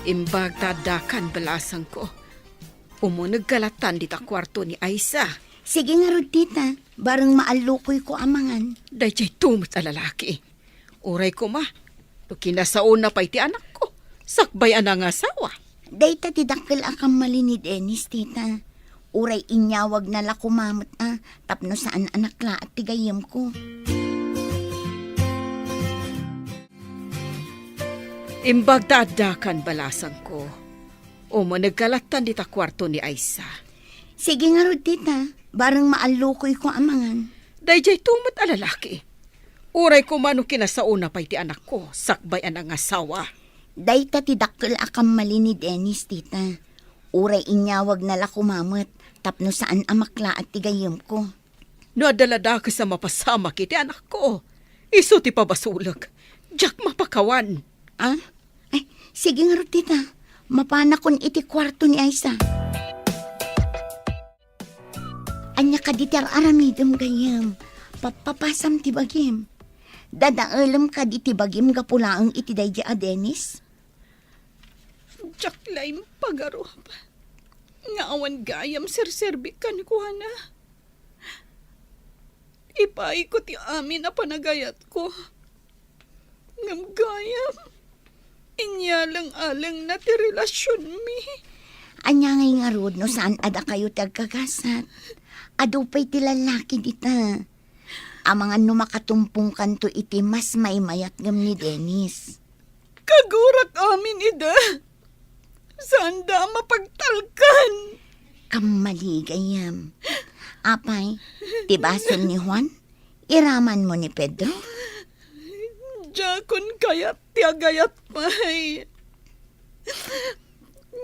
Imbag ta addakan, balasangko. Umunegka lattan dita kuarto ni Aisa. Sige ngarud, tita. Bareng maallukoyko a mangan. Daydiay tumet a lalaki. Uray koma, no kinasaona pay ti anakko, sakbay a nangasawa. Dayta ti dakkel a kammali ni Dennis, tita. Uray inyawagna la koma met a, tapno saan a naklaat ti gayyemko. Imbag ta addakan, balasangko. Umunegka lattan dita kuarto ni Aisa. Sige ngarud, tita. Bareng maallukoyko a mangan. Daydiay tumet a lalaki. Uray koma no kinasaona pay ti anakko, sakbay a nangasawa. Dayta ti dakkel a kammali ni Dennis, tita. Uray inyawagna la koma met, tapno saan a maklaat ti gayyemko. No adda la dakes a mapasamak iti anakko, isu ti pabasolek. Diak mapakawan. Ah? Ay, sige ngarud, tita. Mapanakon iti kuarto ni Aisa. Ania kadi ti ar-aramidem, gayyem? Papapasam ti bagim. Dadaelem kadi ti bagim gapu laeng iti daydi a Dennis? Diak la impagarup nga awan gayam serserbi kenkuana. Ipaayko ti amin a panagayatko. Ngem gayam, inyaleng-alengna ti relasionmi. Ania ngay ngarud no saan a dakayo ti agkagasat? Adu pay ti lallaki dita. Amangan no makatumpongkanto iti mas maimayat ngem ni Dennis. Kagurak amin ida. Saanda a mapagtalkan. Kammali gayam. Apay, ti basol ni Juan, iramanmo ni Pedro? Diakon kayat ti agayat pay.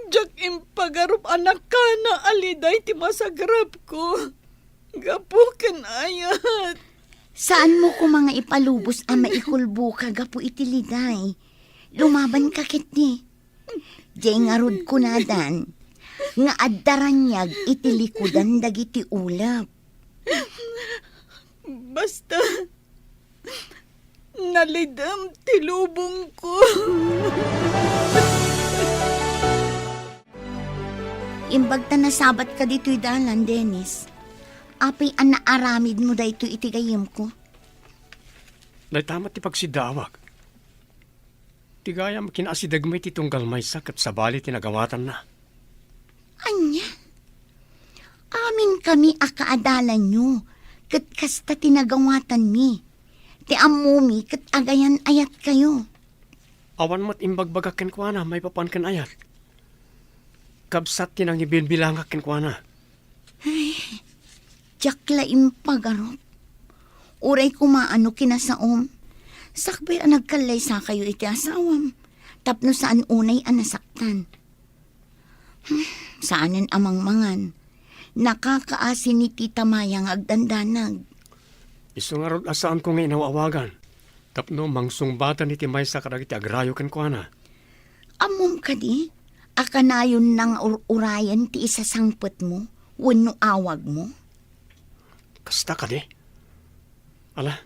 Diak impagarup a nakana a Liday ti masagrapko. Gapu ken ayat. Saanmo koma nga ipalubos a maikulboka gapu iti Liday. Lumabanka ketdi. Diay ngarud kunadan nga adda raniag iti likudan dagiti ulep. Basta, nalidem ti lubongko. Imbag ta nasabatka ditoy dalan, Dennis. Apay a naaramidmo daytoy iti gayyemko? Dayta met ti pagsiddaawak. Ti gayam, kinaasidegmi ti tunggal maysa ket sabali ti nagawatanna. Ania? Aminkami a kaadalanyo, ket kasta ti nagawatanmi. Ti ammomi ket agayan-ayatkayo. Awan met imbagbagak kenkuana maipapan ken ayat. Kabsat ti nangibilbilangak kenkuana. Ay, diak la impagarup. Uray koma no kinasaom, sakbay a nagkallaysakayo iti asawam, tapno saan unay a nasaktan. Hmm, saanen a mangmangan. Nakakaasi ni Tita Maya nga agdandanag. Isu ngarud a saanko nga inaw-awagan, tapno mangsungbatan iti maysa kadagiti agrayo kenkuana. Ammom kadi a kanayonna nga ur-urayen ti isasangpetmo wenno awagmo? Kasta kadi? Ala,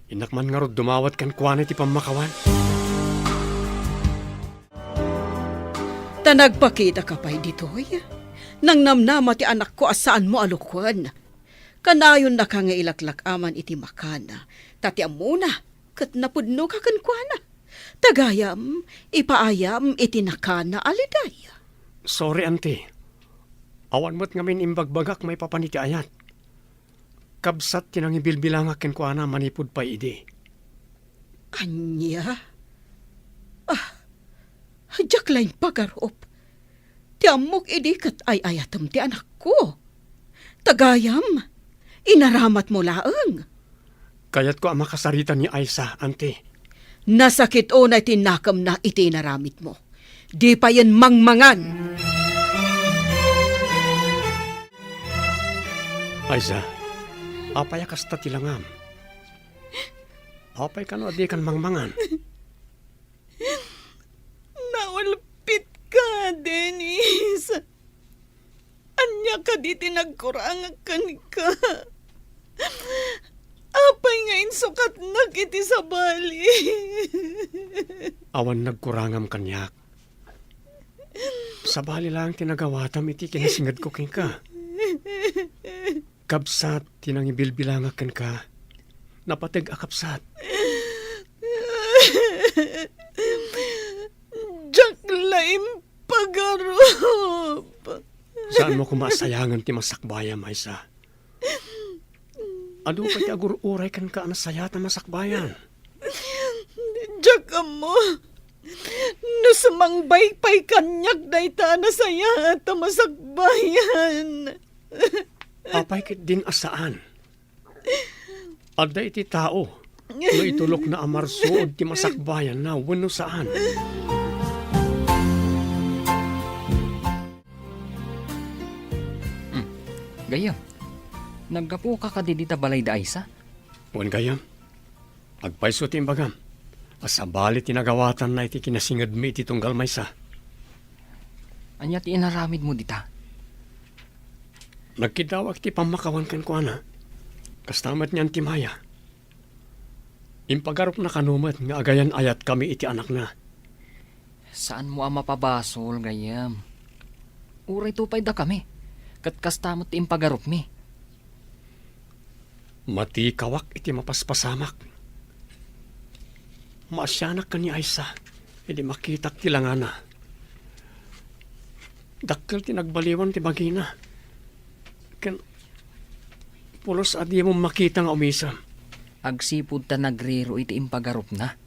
innak man ngarud dumawat kenkuana iti pammakawan. Ta nagpakitaka pay ditoy, nangnamnama ti anakko a saanmo a lukuen. Kanayonnaka nga ilaklak-aman iti makana, ta ti ammona, ket napudnoka kenkuana. Ta gayam, ipaayam iti nakana a Liday. Sorry, Auntie. Awan met ngamin imbagbagak maipapan iti ayat. Kabsat ti nangibilbilangak kenkuana manipud pay idi. Ania? Ah, diak la impagarup. Ti ammok idi ket ay-ayatem ti anakko. Ta gayam, inaramatmo laeng. Kayatko a makasarita ni Aisa, Auntie. Nasakit unay ti nakemna iti inaramidmo. Di payen mangmangan. Aisa, apay a kasta ti langam? Apay kano a dikan mangmangan? Naulpitka, Dennis. Ania kadi ti nagkurangak kenka? Apay nga insukatnak iti sabali? Awan nagkurangam kaniak. Sabali laeng ti nagawatam iti kinasingedko kenka. Kabsat ti nangibilbilangak kenka, napateg a kabsat. Diak la impagarup. Saanmo koma a sayangen ti masakbayam, Aisa. Adu pay ti agur-uray kenka a nasayaat a masakbayan. Diak ammo no sumangbay pay kaniak dayta a nasayaat a masakbayan. Apay ketdin a saan? Adda iti tao no itulokna a marsuod ti masakbayanna wenno saan. Hmm. Gayyem, naggapuka kadi dita balay da Aisa? Wen gayyem, agpayso ti imbagam a sabali ti nagawatanna iti kinasingedmi iti tunggal maysa. Ania ti inaramidmo dita? Nagkiddawak iti pammakawan kenkuana. Kasta met ni Auntie Maya. Impagarupna kano met nga agayan-ayatkami iti anakna. Saanmo a mapabasol, gayyem. Uray to pay dakami, ket kasta met ti impagarupmi. Matikawak iti mapaspasamak. Maasianak ken ni Aisa idi makitak ti langana. Dakkel ti nagbaliwan ti bagina. Ken pulos a dimo makita nga umisem. Agsipud ta nagriro iti impagarupna.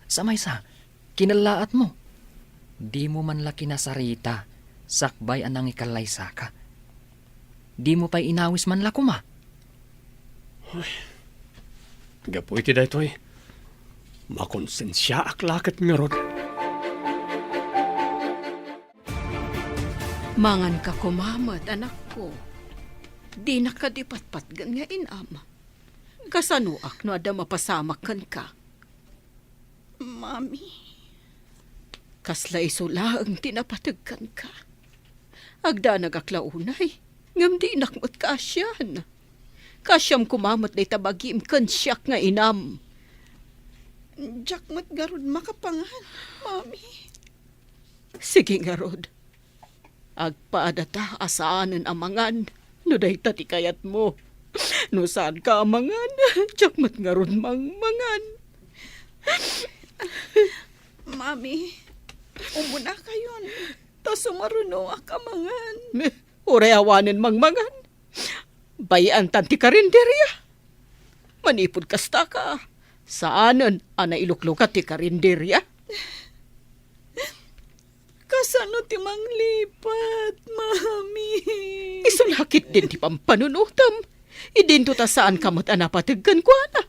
Sa maysa, kinallaatmo. Dimo man la kinasarita sakbay a nangikallaysaka. Dimo pay inawis man la koma. Ay, gapu iti daytoy, makonsensiaak la ket ngarud. Manganka koma met, anakko. Dinak kadi patpatgen nga inam. Kasanoak no adda mapasamak kenka? Mami. Kasla isu laeng ti napateg kenka. Agdanagak la unay, ngem dinak met kaasian. Kaasiam koma met dayta bagim ken siak nga inam. Diak met ngarud makapangan, Mami. Sige ngarud. Agpadata a saanen a mangan no dayta ti kayatmo. No saanka a mangan, diak met ngarud mangmangan. Mami, umunakayon, ta sumarunoak a mangan. Uray awanen mangmangan. Bay-antan ti karinderia. Manipud kastaka, saanen a nailuklukat ti karinderia. Kasano ti manglipat, Mami? Isu la ketdin ti pampanunotem. Idinto ta saanka met a napateg kenkuana.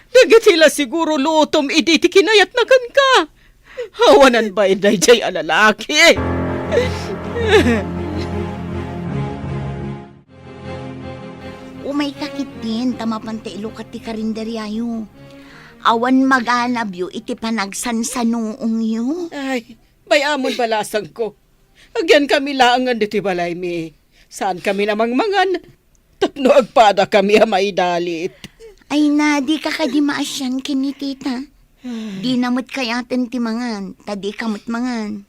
Dagiti la siguro lutom idi ti kinayatna kenka. Awanan bain daydiay a lalaki. Umayka ketdin ta mapanta ilukat ti karinderiayo. Awan maganabyo iti panagsansanuongyo. Ay, bay-amon balasangko. Agyankami laengen ditoy balaymi. Saankami a mangmangan tapno agpadakami a maidalit. Ay na, dika kadi maasian ken ni tita. Dina met kayaten ti mangan, ta dika met mangan.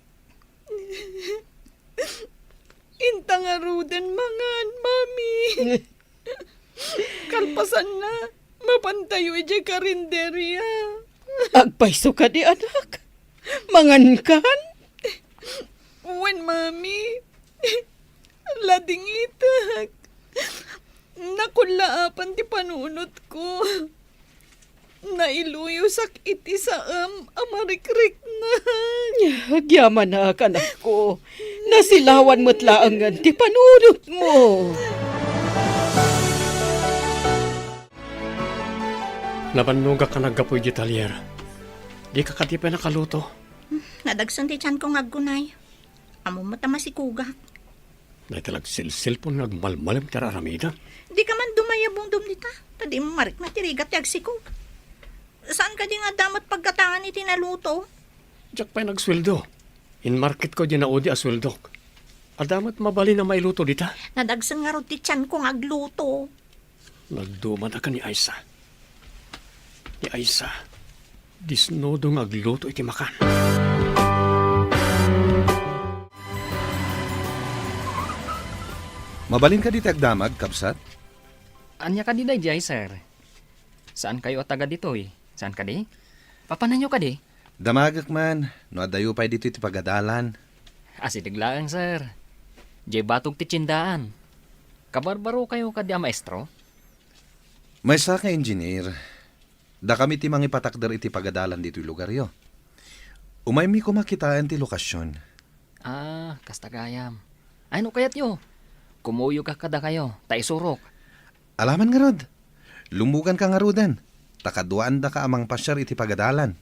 Inta ngaruden mangan, Mami. Kalpasanna, mapantayo idiay karinderia. Agpayso kadi, anak? Mangankan? Wen, Mami. Ladingitek. Nakullaapan ti panunotko. Nailuyosak iti saem a marikriknag. Agyamanak, anakko. Nasilawan met laengen ti panunotmo. Nabannogak a naggapu idiay talyer. Dika kadi pay nakaluto? Nadagsen ti tianko nga aggunay. Ammom met a masikogak. Dayta la agselselpon nga agmalmalem ti ar-aramidem. Dika man dumayabungdom dita, ta dimo marikna ti rigat ti agsikog. Saan kadi nga adda met paggatangan iti naluto? Diak pay nagsueldo. Inmarketko diay naudi a sueldok. Adda met mabalin a mailuto dita. Nadagsen ngarud ti tianko nga agluto. Nagdumadak ken ni Aisa. Ni Aisa, disnudo nga agluto iti makan. Mabalin kadi ti agdamag, kabsat? Ania kadi daydiay, sir? Saan kayo a taga ditoy? Saan kadi? Papananyo kadi? Damagek man, no addayo pay ditoy ti pagadalan. Asideg laeng, sir. Diay batog ti tiendaan. Kabarbaro kayo kadi a maestro? Maysa nga engineer. Dakami ti mangipatakder iti pagadalan ditoy lugaryo. Umaymi koma kitaen ti lokasion. Ah, kasta gayam. Ay, no kayatyo, kumuyogka kadakayo, ta isurok. Alaman ngarud. Lumuganka ngaruden, ta kaduaandaka a mangpasiar iti pagadalan.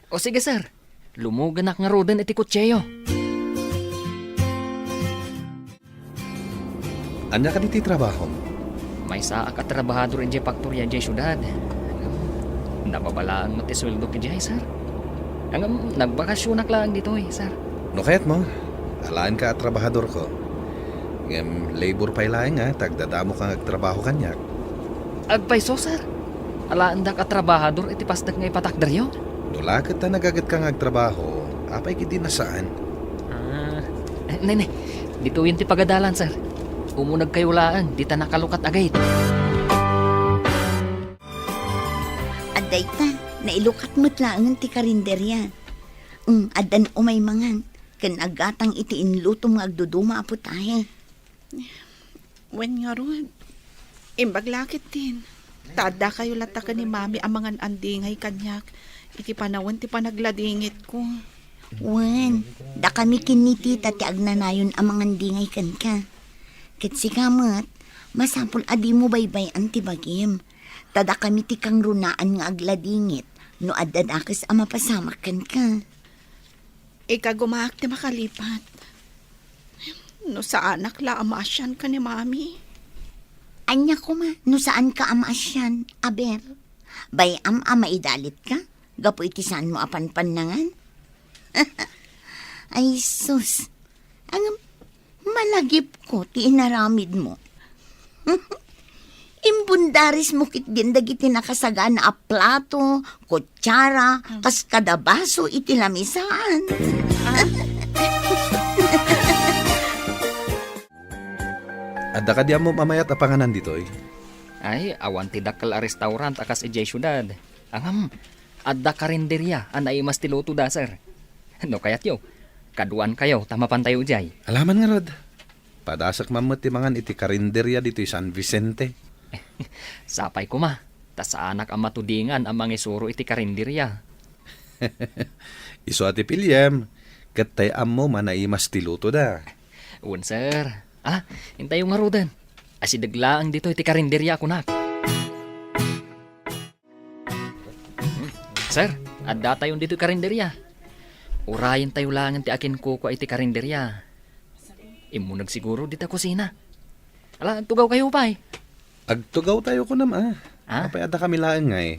O sige, sir. Lumuganak ngaruden iti kotseo. Ania kadi ti trabahom? Maysaak a trabahador idiay faktoria idiay siudad. Nababalaang met ti sueldok idiay, sir. Ngem nagbakasionak laeng ditoy, sir. No kayatmo, alaenka a trabahadorko. Ngem labor pay laeng, a, ta agdadamoka nga agtrabaho kaniak. Agpayso, sir. Alaendak a trabahador iti pastek nga ipatakderyo? No la ket ta nagagetka nga agtrabaho, apay ketdi a saan? Ah, eh, ne, ne. Ditoyen ti pagadalan, sir. Umunegkayo laeng dita nakalukat a gate. Adda ita, nailukat met laengen ti karinderia. Mm, addan umay mangan, ken aggatang iti inlutom nga agduduma a putahe. Wen ngarud, imbag la ketdin. Ta addakayo latta ken ni Mami a mangan-andingay kaniak iti panawen ti panagladingitko. Wen, dakami ken ni Tita ti agnanayon a mangan-andingay kenka. Ket sika met, masapul a dimo baybay-an ti bagim. Ta dakami ti kangrunaan nga agladingit no adda dakes a mapasamak kenka. Ikagumaak ti makalipat. No saanak la a maasian ken ni Mami. Ania koma no saanka a maasian, aber? Bay-am a maidalitka gapu iti saanmo a panpannangan? Ay sus, ngem malagipko ti inaramidmo. Imbundarismo ketdin dagiti nakasagana a plato, kutsara, kas kada baso iti lamisaan. Adda kadi ammom a mayat a panganan ditoy? Ay, awan ti dakkel a restaurant a kas idiay siudad. Ngem, adda karinderia a naimas ti lutoda, sir. No kayatyo, kaduankayo ta mapantayo idiay. Alaman ngarud. Padasek man met ti mangan iti karinderia ditoy San Vicente. Sapay koma, ta saanak a matudingan a mangisuro iti karinderia. Isu a ti piliem, ket tay ammom a naimas ti lutoda. Wen, sir. Ala, intayo ngaruden. Asideg laeng ditoy ti karinderia a kunak. Sir, addatayon ditoy karinderia. Urayentayo laengen ti akinkukua iti karinderia. Immuneg siguro dita kusina. Ala, agtugawkayo pay. Agtugawtayo kunam, a. Ha? Apay, addakami laeng ngay.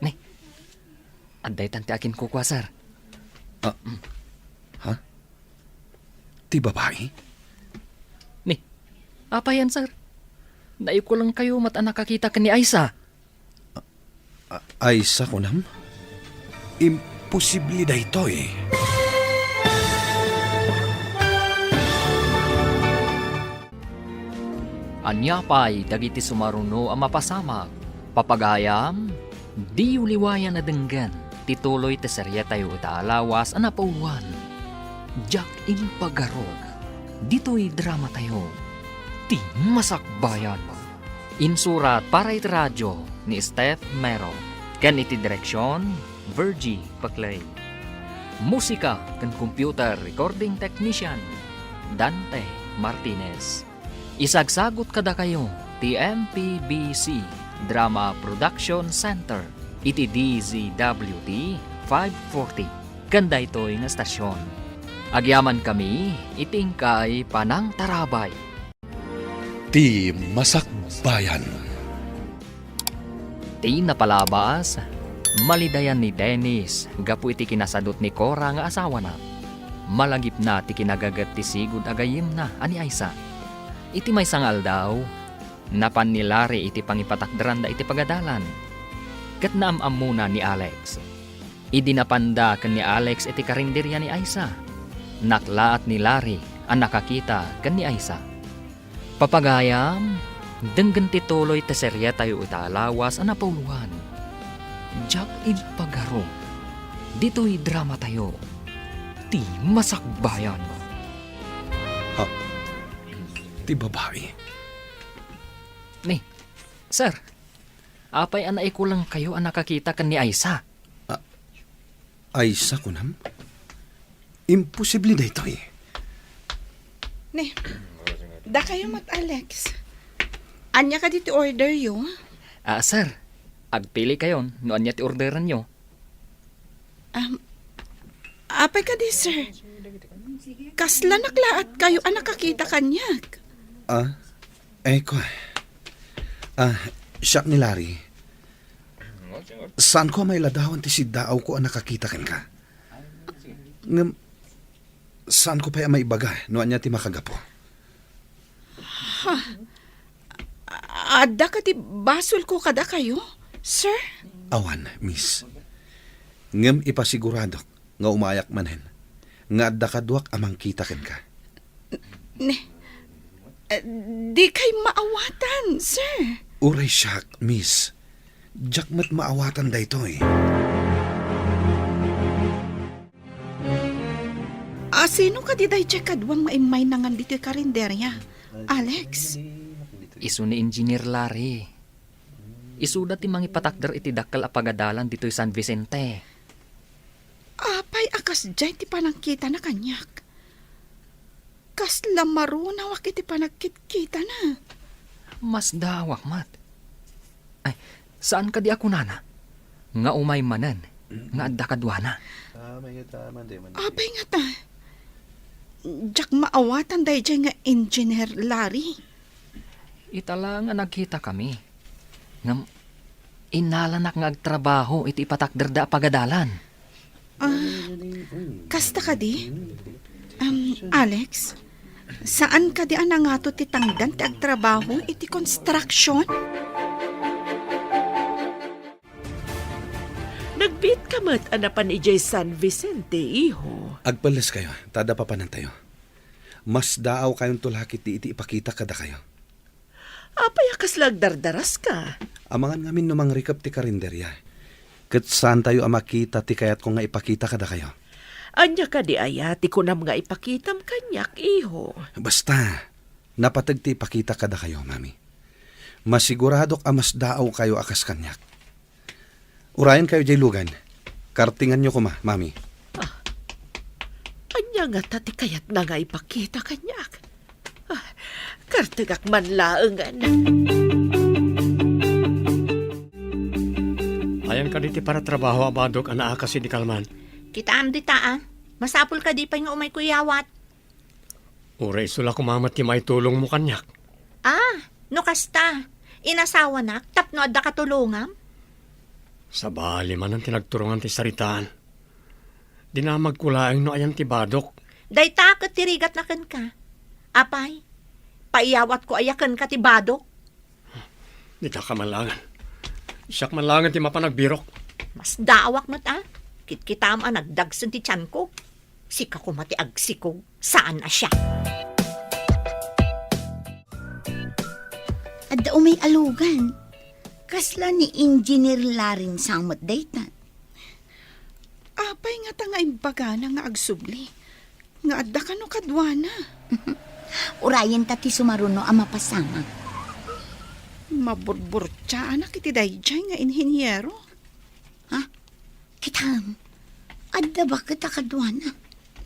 Ne, adda itan ti akinkukua, sir. Ah, ha? Ti babai? Ni, apay yan, sir? Naikulengkayo met a nakakita ken ni Aisa. A-, Aisa, kunam? Imposible daytoy. Ania pay dagiti sumaruno a mapasamak? Papagayam, diyo liwayan a denggen ti tuloy ti serietayo ita a lawas a napauluan, Diak Impagarok. Ditoy dramatayo, Ti Masakbayan. Insurat para iti radio ni Steph Mero, ken iti direksion, Virgie Paclay. Musika ken computer recording technician, Dante Martinez. Isagsagut kadakayo ti M P B C Drama Production Center iti D Z W T five forty ken daytoy nga estasion. Agyamankami iti inkay panangtarabay. Ti Masakbayan. Ti napalabas, malidayan ni Dennis gapu iti kinasadut ni Cora nga asawana. Malagipna ti kinagaget ti sigud a gayyemna a ni Aisa. Iti maysa nga aldaw, napan ni Larry iti pangipatakderanda iti pagadalan, ket naam-ammona ni Alex. Idi napanda ken ni Alex iti karinderia ni Aisa, naklaat ni Larry a nakakita ken ni Aisa. Papagayam, denggen ti tuloy ti serietayo ita a lawas a napauluan, Diak Impagarok. Ditoy dramatayo, Ti Masakbayan. Ha? Ti babai? Ni, sir, apay a naikulengkayo a nakakita ken ni Aisa? A-, Aisa, kunam? Imposible daytoy. Ni, dakayo met, Alex. Ania kadi ti orderyo? Ah, sir, agpilikayon no ania ti orderanyo. Um, apay kadi, sir? Kasla naklaatkayo a nakakita kaniak? Ah, eh, ko. Ah, siak ni Larry. Saanko a mailadawan ti siddaawko a nakakita kenka. Ngem, saanko pay a maibaga no ania ti makagapu. Ha? Adda kadi basolko kadakayo, sir? Awan, miss. Ngem ipasiguradok nga umayak manen, nga adda kaduak a mangkita kenka. Ne, eh, dikay maawatan, sir. Uray siak, miss. Diak met maawatan daytoy. A, sino kadi daydiay kaduam nga immay nangan ditoy karinderia, Alex? Isu ni Engineer Larry. Isuda ti mangipatakder iti dakkel a pagadalan ditoy San Vicente. Apay a kasdiay ti panangkitana kaniak? Kasla marunawak iti panagkitkitana. Masdaawak met. Ay, saan kadi a kunana nga umay manen nga adda kaduana? Apay ngata, diak maawatan daydiay nga Engineer Larry. Ita la nga nagkitakami. Ngem innalanak nga agtrabaho iti ipatakderda a pagadalan. Ah, kasta kadi? Um, Alex, saan kadi a nangato ti tangdan ti agtrabaho iti construction? Nagbiitka met a napan idiay San Vicente, iho. Agpelleskayo, ta adda papanantayo. Masdaawkayonto la ketdi iti ipakita kadakayo. Apay a kasla agdardaraska? Amangan ngamin no mangrikep ti karinderia. Ket saantayo a makita ti kayatko nga ipakita kadakayo. Ania kadi aya ti kunam nga ipakitam kaniak, iho? Basta, napateg ti ipakita kadakayo, Mami. Masiguradok a masdaawkayo a kas kaniak. Urayenkayo diay lugan. Kartinganyo koma, Mami. Ah, ania ngata ti kayatna nga ipakita kaniak? Ah, kartengak man laengen. Ayan kadi ti paratrabaho a badok a naakas idi kalman? Kitaem dita, a. Masapul kadi pay nga umayko iyawat? Uray isu la koma met ti maitulongmo kaniak. Ah, no kasta, inasawanak tapno adda katulongam? Sabali manen ti nagturongan ti saritaan. Dinamagko laeng no ayan ti badok. Dayta ket ti rigatna kenka. Apay, paiyawatko aya kenka ti badok? Dita ka man laengen. Siak man laengen ti mapan agbirok. Masdaawak met, a. Kitkitaem a nagdagsen ti tianko. Sika koma ti agsikog, saan a siak. Adda umay a lugan. Kasla ni Engineer Larry sa met dayta. Apay ngata nga imbagana nga agsubli? Nga adda kano kaduana? Urayenta ti sumaruno a mapasamak. Maburburtiaanak iti daydiay nga inhiniero. Ha? Kitaem, adda baket a kaduana.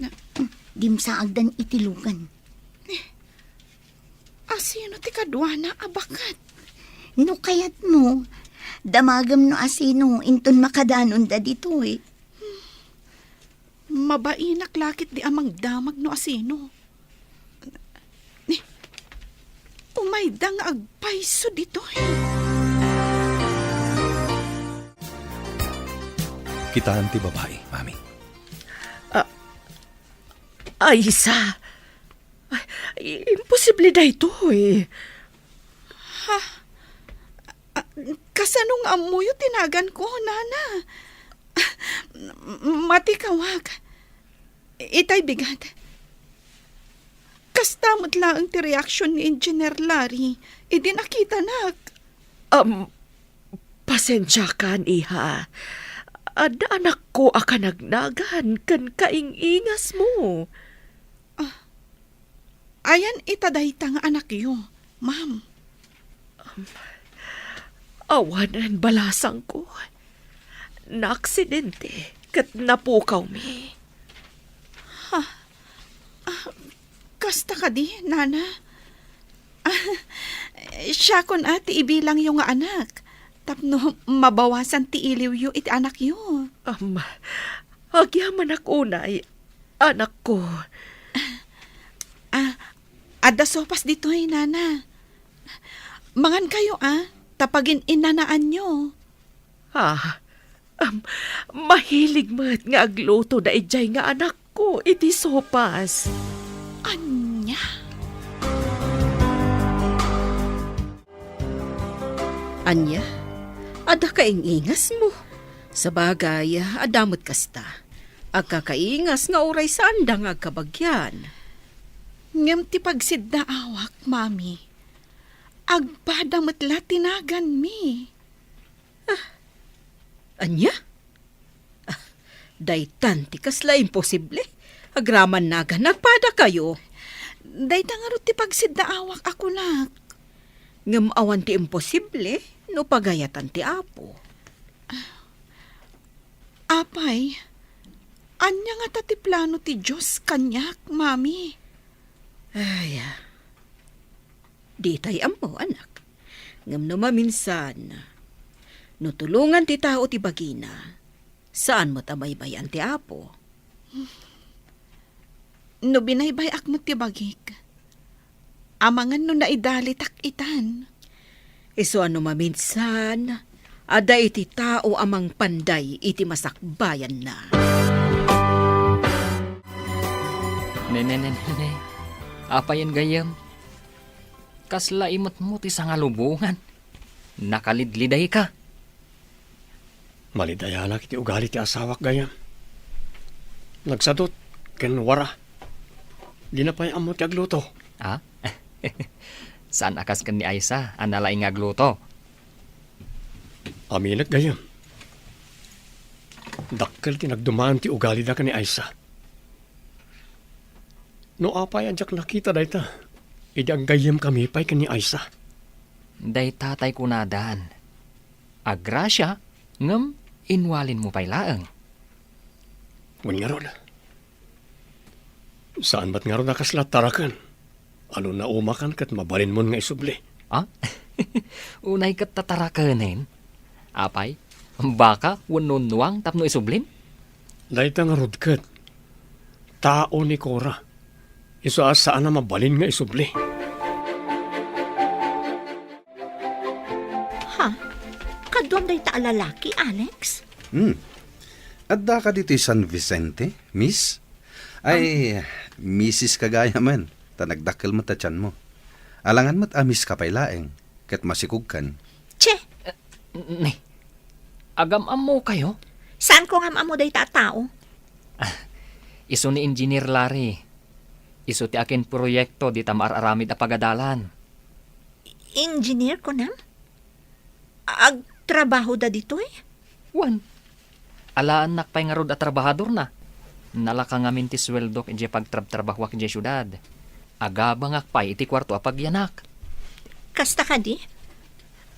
Na- Hmm, dimsaagdan iti lugan. Asino ti kaduana a baket? No kayatmo, damagem no asino inton makadanonda ditoy. Mabainak la ketdi a mangdamag no asino. Ni, umayda nga agpayso ditoy. Kitaem ti babai, Mami. Ah, Aisa. Ay, imposible daytoy. Ha? Ah, kasano nga ammoyo ti naganko, Nana? Matikawak. Itay bigat. Kasta met laeng ti reaksion ni Engineer Larry idi nakitanak. Am, pasensiakan, iha. Adda anakko a kanagnagan ken kaing-ingasmo. Ah, ayan ita dayta nga anakyo, ma'am? Awanen balasangko. Naaksidente ket napukawmi. Ha? Ah, kasta kadi, Nana? Ah, siakon a ti ibilangyo nga anak, tapno mabawasan ti iliwyo iti anakyo. Am, agyamanak unay, anakko. Ah, adda sopas ditoy, Nana. Mangankayo, a, ta pagin-innanaanyo. Ah, am, mahilig met nga agluto daydiay nga anakko iti sopas. Ania? Ania? Adda kaing-ingasmo? Sabagay, adda met kasta. Agkakaingas nga uray saanda nga agkabagian. Ngem ti pagsiddaawak, Mami, agpada met la ti naganmi. Ah, ania? Ah, daytan ti kasla imposible. Agraman nagan, agpadakayo. Dayta ngarud ti pagsiddaawak a kunak. Ngem awan ti imposible no pagayatan ti Apo. Apay, ania ngata ti plano ti Dios kaniak, Mami? Ay, ah. Ditay ammo, anak. Ngem no maminsan, no tulongan ti tao ti bagina, saan met a baybay-an ti Apo. No binaybay-ak met ti bagik, amangan no naidalitak itan. Isu a no maminsan, adda iti tao a mangpanday iti masakbayanna. Ne, ne, ne, ne, ne. Apayen gayyem? Kasla imetmo ti sangalubongan. Nakalidlidayka. Malidayanak iti ugali ti asawak gayyem. Nagsadut ken wara. Dina pay ammo ti agluto. Ah? Saan a kas ken ni Aisa a nalaing nga agluto? Aminek gayyem. Dakkel ti nagdumaen ti ugalida ken ni Aisa. No apay a diak nakita dayta, idi aggayyemkami pay ken ni Aisa. Dayta tay kunadan. Agrasia, ngem inwalinmo pay laeng. Wen ngarud, saan met ngarud a kasla taraken. Ano naumakan ket mabalinmon nga isubli? Ah? Unay ket tatarakenen? Apay, baka wenno nuang tapno isublim? Dayta ngarud ket tao ni Cora. Isu a saan a mabalin nga isubli. Ha? Kaduam dayta a lalaki, Alex? Hmm. Adda ka ditoy San Vicente, miss? Ay, misis ka gayamen, ta nagdakkel met ta tianmo. Alangan met a miss ka pay laeng, ket masikogkan. Che! Eh, ne. Agam-ammokayo? Saan ko ngam-ammo dayta a tao? Ah, isu ni Engineer Larry. Isu ti akinproyekto dita maar-aramid a pagadalan. Engineer, kunam? Agtrabahoda ditoy? Wen, alaennak pay ngarud a trabahadorna. Nalaka ngamin ti sueldok idiay pagtrabtrabahoak idiay siudad. Agabangak pay iti kuarto a pagyanak. Kasta kadi?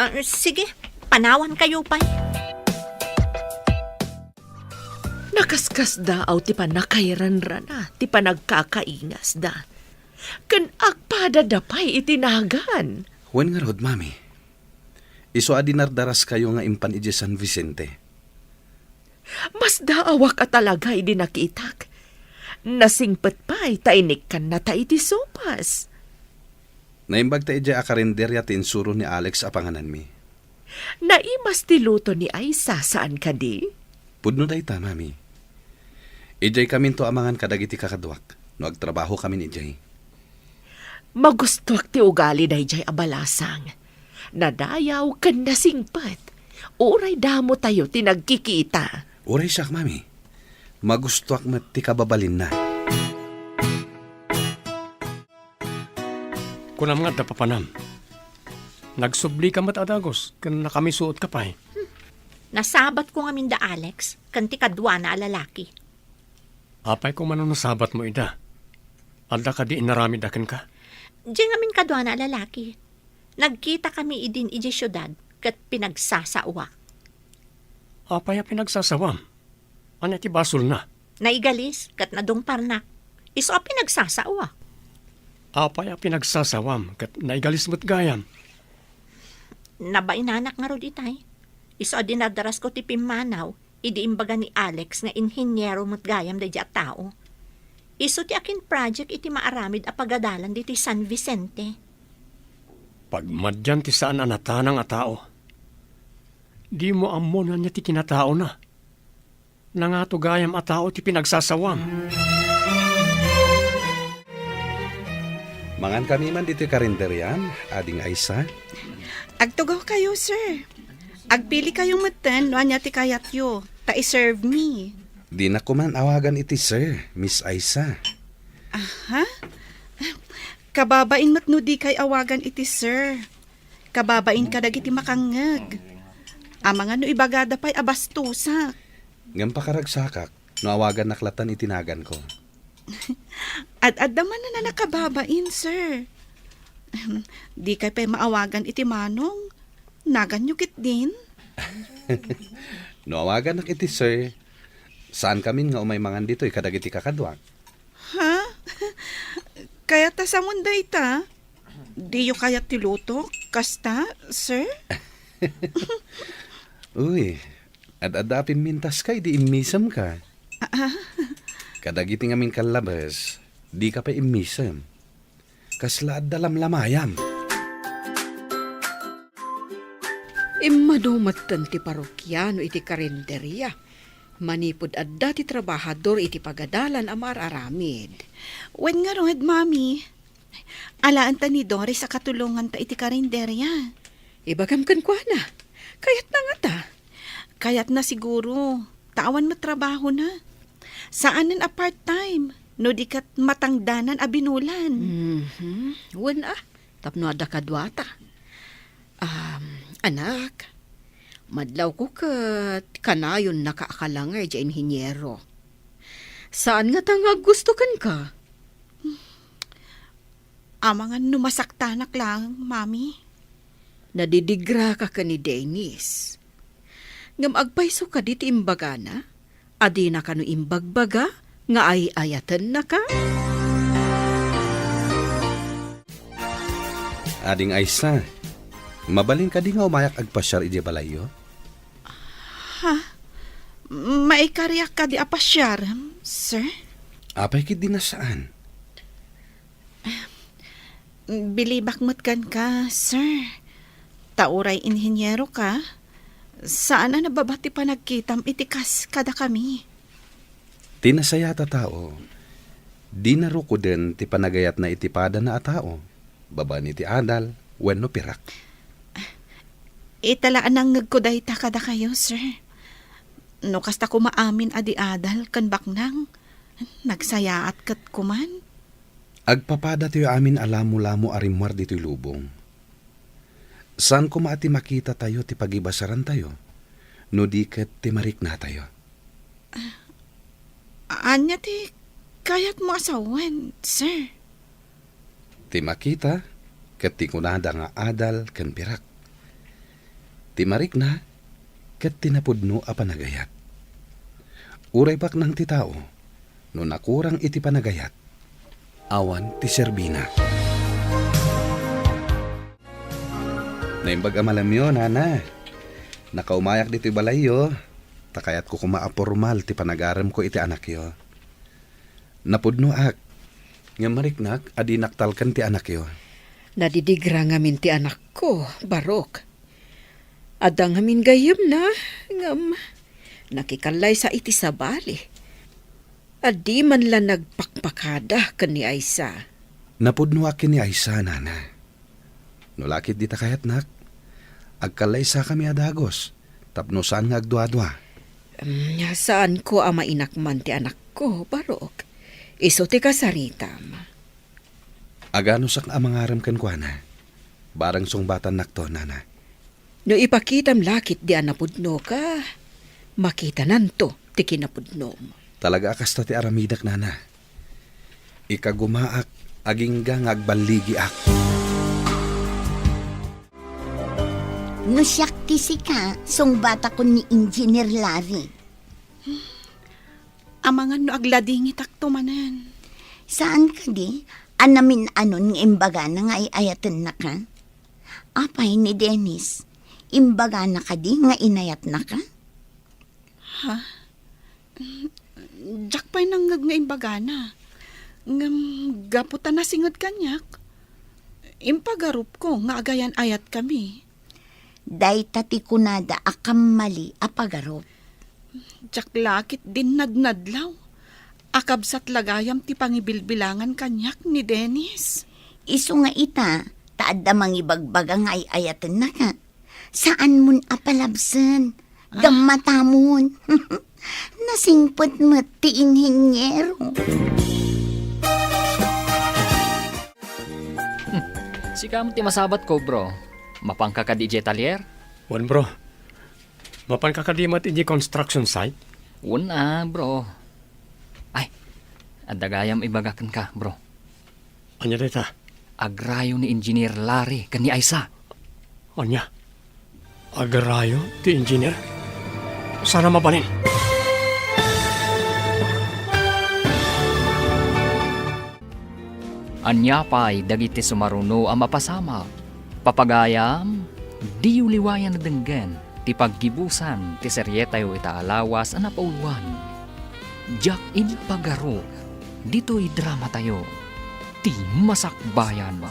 Ah, sige, panawankayo pay. Nakaskasdaaw ti pannakairanrana ti panagkakaingasda, ken agpadada pay iti nagan. Wen ngarud, Mami. Isu a dinardaraskayo nga impan idiay San Vicente. Masdaawak a talaga idi nakitak. Nasingpet pay ta inikkannata iti sopas. Naimbag ta idiay a karinderia ti insuro ni Alex a pangananmi. Naimas ti luto ni Aisa, saan kadi? Pudno dayta, Mami. Idiay kaminto a mangan kadagiti kakaduak no agtrabahokamin idiay. Magustoak ti ugali daydiay a balasang. Nadayaw ken nasingpet. Uray damotayo ti nagkikita. Uray siak, Mami. Magustoak met ti kababalinna. Kunam nga adda papanam. Nagsubli ka met a dagus, ken nakamisuot ka pay. Hmm. Nasabat ko ngamin da Alex, ken ti kaduana a lalaki. Apay koma no nasabat mo ida? Adda kadi inaramid a kenka? Diay ngamin kaduana a lalaki. Nagkita kami idin idiay siudad, ket pinagsasaoak. Apay a pinagsasawam? Ania ti basolna? Naigalis ket nadungparnak. Isu a pinagsasaoak. Apay a pinagsasawam ket naigalis met gayam? Nabainanak ngarud itay. Isu a dinardarasko ti pimmanaw idi imbaga ni Alex nga inhiniero met gayam daydiay a tao. Isu ti akin-project iti maaramid a pagadalan ditoy San Vicente. Pagmadian ti saan a natanang a tao. Dimo ammo no ania ti kinataona. Nangato gayam a tao ti pinagsasawam. Mangankami man ditoy karinderian, Ading Aisa. Agtugaw kayo, sir. Agpili kayo metten no ania ti kayatyo, ta i-serve mi. Dinak koma awagan iti sir, Miss Aisa. Aha? Kababain met no di kay awagan iti sir. Kababain kadagiti makangngeg. Amangan no ibagada pay a bastosak. Ngem pakaragsakak no awagannak lattan iti naganko. Ad-adda man a nakababain, sir. Di kay pay maawagan iti manong. Naganyo ketdin? No awagannak iti sir, saan kamin nga umay mangan ditoy kadagiti kakaduak. Ha? Kayat ta samon dayta? Diyo kayat ti lutok? Kasta, sir? Uy, ad-adda a pimmintaska idi immisemka. Ah, ah. Kadagiti ngamin kallabes, dika pay immisem. Kasla adda lamlamayam. Immadu metten ti parokiano iti karinderia. Manipud adda ti trabahador iti pagadalan a maar-aramid. Wen ngarud, Mami. Alaenta ni Doris a katulonganta iti karinderia. Ibagam kenkuana. Kayatna ngata. Kayatna siguro. Ta awan met trabahona. Saanen a part-time. No di ket matangdanan a binulan. Mhm. Wen a. Tapno adda kaduata. Um, anak, madlawko ket kanayonnaka a kalangay diay inhiniero. Saan ngata nga aggusto kenka? Amangan no masaktanak laeng, Mami. Nadidigraka ken ni Dennis. Ngem agpayso kadi ti imbagana? A dina kano imbagbaga nga ay-ayatennaka? Ading Aisa, mabalin kadi nga umayak agpasiar idiay balayyo? Ha? Maikariak kadi a pasiar, sir? Apay ketdi a saan? Bilibak met kenka, sir. Ta uray inhiniero ka, saan a nababa ti panagkitam iti kas kadakami. Ti nasayaat a tao, dina rukoden ti panagayatna iti padana a tao, babaen iti adal wenno pirak. Ita la a nangngegko dayta kadakayo, sir. No kasta koma amin a di adal ken baknang, nagsayaat ket koman. Agpapadatayo amin a lamolamo a rimmuar ditoy lubong. Saan koma a ti makitatayo ti pagibasarantayo, no di ket ti mariknatayo. Ah, ania ti kayatmo a sawen, sir? Ti makita, ket ti kunada nga adal ken pirak. Ti marikna, ket ti napudno a panagayat. Uray baknang ti tao, no nakurang iti panagayat, awan ti serbina. Naimbag a malamyo, nana. Nakaumayak ditoy balayyo, ta kayatko koma a pormal ti panagaremko iti anakyo. Napudnoak, ngem mariknak a dinak talken ti anakyo. Nadidigra ngamin ti anakko, Barok. Adda ngamin gayyemna, ngem nakikallaysa iti sabali. A di man la nagpakpakada ken ni Aisa. Napudnoak ken ni Aisa, nana. No la ketdi ta kayatnak, agkallaysakami a dagus, tapno saan nga agduadua. Em, saanko a mainakman ti anakko, Barok. Isu ti kasaritam. Aganusak a mangarem kenkuana. Bareng sungbataannakto, nana. No ipakitam la ketdi a napudnoka, makitananto ti kinapudnom. Talaga a kasta ti aramidek, nana. Ikagumaak, agingga nga agballigiak. No siak ti sika, sungbatakon ni Engineer Larry. Amangan no agladingitakto manen. Saan kadi a namin-anon nga imbagana nga ay-ayatennaka? Apay ni Dennis, imbagana kadi nga inayatnaka? Ha? Diak pay nangngeg nga imbagana. Ngem gapu ta nasinged kaniak, impagarupko nga agayan-ayatkami. Dayta ti kunada a kammali a pagarup. Diak la ketdin nadnadlaw. Akabsat la gayam ti pangibilbilangan kaniak ni Dennis. Isu nga ita, Ta adda mangibagbaga nga ay-ayatennak. Saanmon a palabsen. Ah. Gammatamon. Nasingpet met ti inheniero. Hmm. Sika met ti masabatko, bro. Mapanka kadi idiay talyer? Wen, bro. Mapanka kadi met idiay construction site? Wen a, bro. Ay, adda gayam ibaga kenka, bro. Ania dayta? Agrayo ni Engineer Larry ken ni Aisa. Ania? Agrayo ti engineer? Saan a mabalin? Ania pay dagiti sumaruno a mapasamak? Papagayam, diyo liwayan a denggen ti paggibusan ti serietayo ita a lawas a napauluan. Diak impagarok ditoy dramatayo, ti Masakbayan.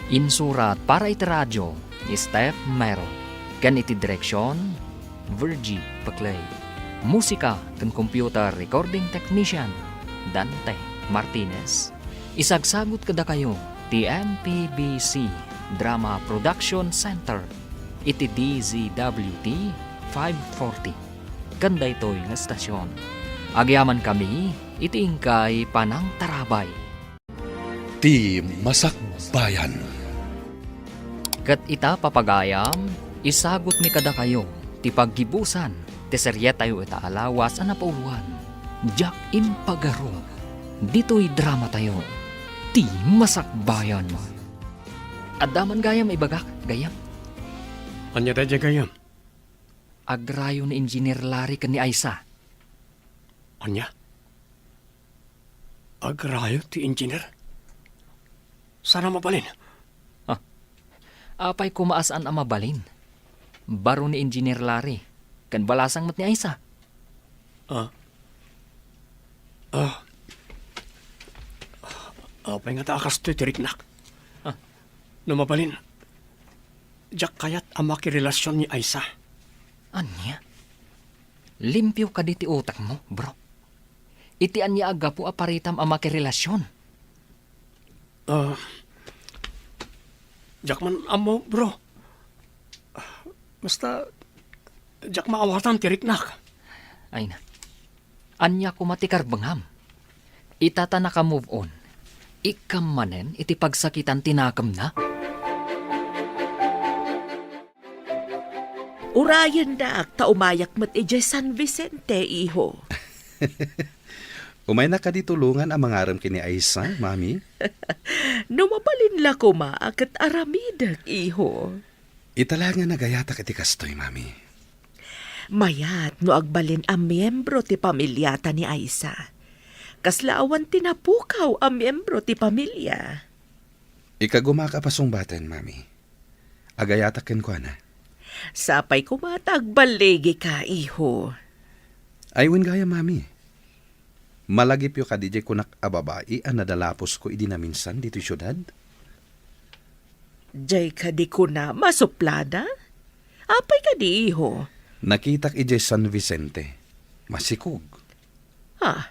Insurat para iti radio ni Steph Mero, ken iti direksion, Virgie Peclay. Musika ken computer recording technician, Dante Martinez. Isagsagut kadakayo ti M P B C Drama Production Center iti D Z W T five forty. Ken daytoy nga estasion, agyamankami iti inkay panangtarabay. Ti Masakbayan. Ket ita, papagayam, isagutmi kadakayo ti paggibusan ti serietayo ita a lawas a napauluan. Diak impagarok ditoy dramatayo, ti Masakbayan. Adda man gayam ibagak, gayyem. Ania daydiay, gayyem? Agrayo ni Engineer Larry ken ni Aisa. Ania? Agrayo ti engineer? Saan a mabalin? Ah, apay koma a saan a mabalin? Baro ni Engineer Larry, ken balasang met ni Aisa. Ah. Ah. Apay ngata a kastoy ti riknak? Ah. No mabalin, diak kayat a makirelasion ni Aisa. Ania? Limpio kadi ti utekmo, bro? Iti ania a gapu a paritam a makirelasion? Ah, diak man ammo, bro. Basta, diak maawatan ti riknak. Ay na. Ania koma ti karbengam? Ita ta naka-move on, ikkam manen iti pagsakitan ti nakemna? Urayendak ta umayak met idiay San Vicente, iho. Umaynak kadi tulongan a mangarem ken ni Aisa, Mami? No mabalin la koma a ket aramidek, iho. Ita la nga nagayatak iti kastoy, Mami. Mayat no agbalin a miyembro ti pamiliata ni Aisa. Kasla awan ti napukaw a miyembro ti pamilia. Ikagumak a pasungbaten, Mami. Agayatak kenkuana. Sapay koma ta agballigika, iho. Ay, wen gayam, Mami. Malagipyo kadi diay kunak a babai a nadalapusko idi naminsan ditoy siudad? Diay kadi kunam a suplada? Apay kadi, iho? Nakitak idiay San Vicente. Masikog. Ah,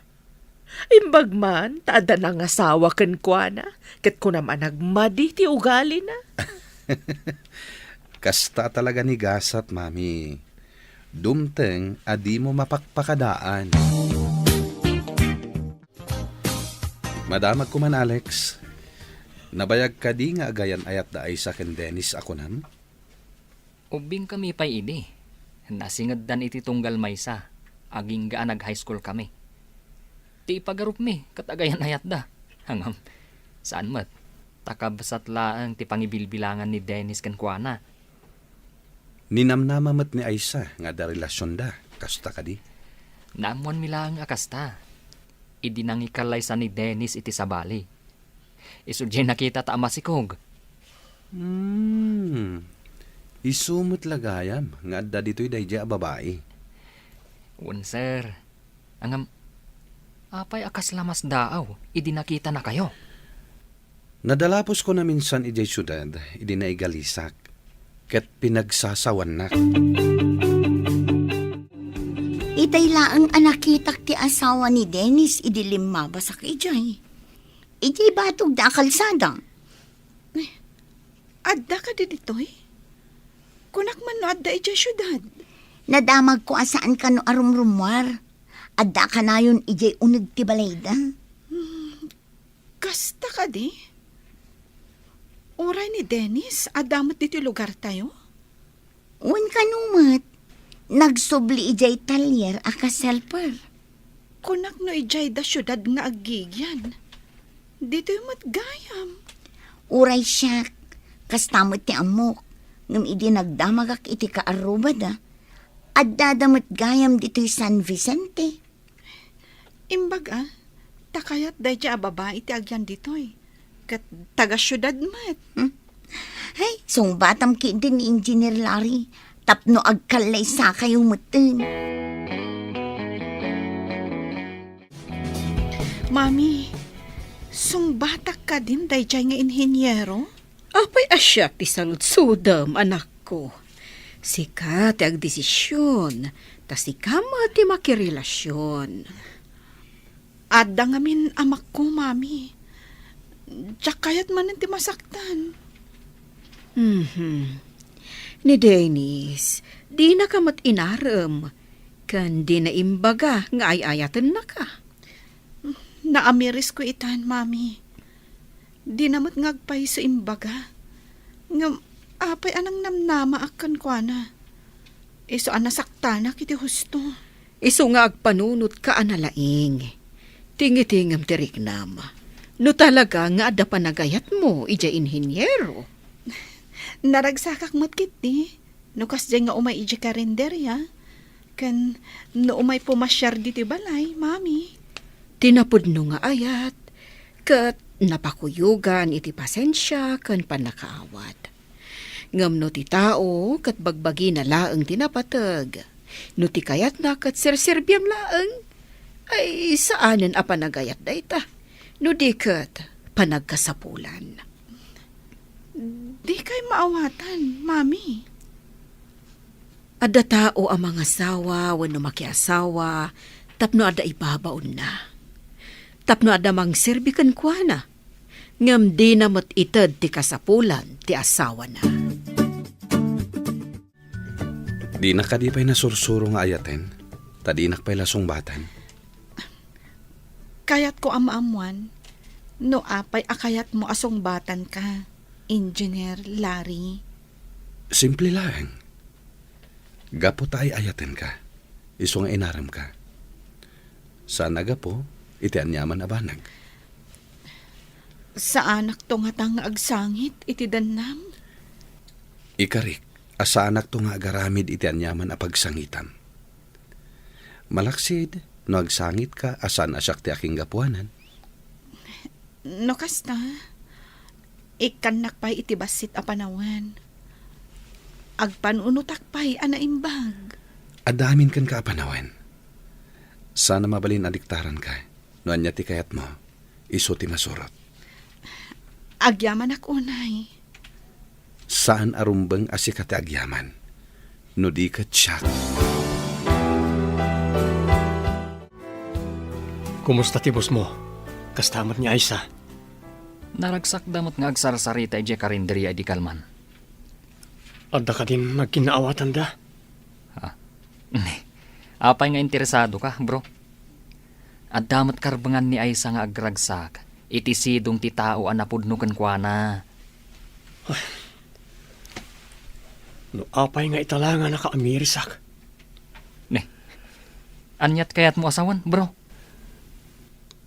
imbag man ta adda nangasawa kenkuana, ket kunam a nagmadi ti ugalina. Kasta talaga ni gasat, Mami. Dumteng a dimo mapakpakadaan. Madamagko man, Alex. Nabayag kadi nga agayan-ayat da Aisa ken Dennis a kunam? Ubbingkami pay idi. Nasingeddan iti tunggal maysa, agingga a nag-high school kami. Ti ipagarupmi ket agayan-ayatda. Ngem, saan met. Ta kabsat laeng ti pangibilbilangan ni Dennis kenkuana. Ninamnama met ni Aisa nga adda relasionda, kasta kadi? Naammoanmi laeng a kasta. Idi nangikallaysa ni Dennis iti sabali. Isu diay nakita ta a masikog. Hmm. Isu met la gayam nga adda ditoy daydiay a babai. Wen, sir. Ngem, apay a kasla masdaaw idi nakitanakayo? Nadalapusko naminsan idiay siudad idi naigalisak, ket pinagsasawannak. Itay laeng a nakitak ti asawa ni Dennis idi limmabasak idiay. Idiay batogda a kalsada. Eh, Adda kadi ditoy? Kunak man no adda idiay siudad. Nadamagko a saan kano a rumrummuar. Adda kanayon idiay uneg ti balayda. Hmm, kasta kadi? Uray ni Dennis, adda met ditoy lugartayo? Wen kano met, nagsubli idiay talyer a kas-helper. Kunak no idiay da siudad nga aggigyan. Ditoy met gayam. Uray siak, kasta met ti ammok, ngem idi nagdamagak iti kaarrubada, addada met gayam ditoy San Vicente. Imbag a, ta kayat daydiay a babai ti agyan ditoy. Ket taga-siudad met. Hmm? Ay, sungbatam ketdi ni Engineer Larry tapno agkallaysakayo metten. Mami, sungbatak kadin daydiay nga inhiniero? Apay a siak ti saludsodem, anakko? Sika ti agdesision, ta sika met ti makirelasion. Adda ngamin amakko, Mami. Diak kayat manen ti masaktan. Mhm. Ni Dennis, dinaka met inarem, ken dina imbaga nga ay-ayatennaka. Naamirisko itan, Mami. Dina met nga agpayso imbaga. Ngem apay a nangnamnamaak kenkuana? Isu a nasaktanak iti husto. Isu nga agpanunotka a nalaing. Tingitingem ti riknam. No talaga nga adda panagayatmo idiay inhiniero. Naragsakak met ketdi. No kasdiay nga umay idiay karinderia, ken no umay pumasiar ditoy balay, Mami. Ti napudno nga ayat, ket napakuyogan iti pasensia ken pannakaawat. Ngem no ti tao ket bagbagina laeng ti napateg, no ti kayatna ket serserbiam laeng, ay saanen a panagayat dayta, no di ket panagkasapulan. Dikay maawatan, Mami. Adda tao a mangasawa wenno makiasawa tapno adda ibabaonna. Tapno adda mangserbi kenkuana, ngem dina met ited ti kasapulan ti asawana. Dina kadi pay nasursuro nga ayaten, ta dinak pay la sungbatan. Kayatko a maammuan no apay a kayatmo a sungbatanka, Engineer Larry. Simple laeng. Gapu ta ay-ayatenka, isu nga inaremka. Saan a gapu iti aniaman a banag. Saanakto ngata nga agsangit iti dennam? Ikarik a saanakto nga agaramid iti aniaman a pagsangitam. Malaksid no agsangitka a saan a siak ti akinggapuanan. No kasta, ikkannak pay iti bassit a panawen. Agpanunotak pay a naimbag. Adda amin kenka a panawen. Saan a mabalin a diktaranka no ania ti kayatmo. Isu ti masurot. Agyamanak unay. Saan a rumbeng a sika ti agyaman, no di ket siak. Kumusta ti bossmo? Kasta met ni Aisa? Naragsakda met nga agsarsarita idiay karinderia idi kalman. Adda kadin nagkinnaawatanda? Ah. Apay nga interesadoka, bro? Adda met karbengan ni Aisa nga agragsak iti sidong ti tao a napudno kenkuana. Ay. No apay nga ita la nga nakaamirisak? Ne. Aniat kayatmo a sawen, bro?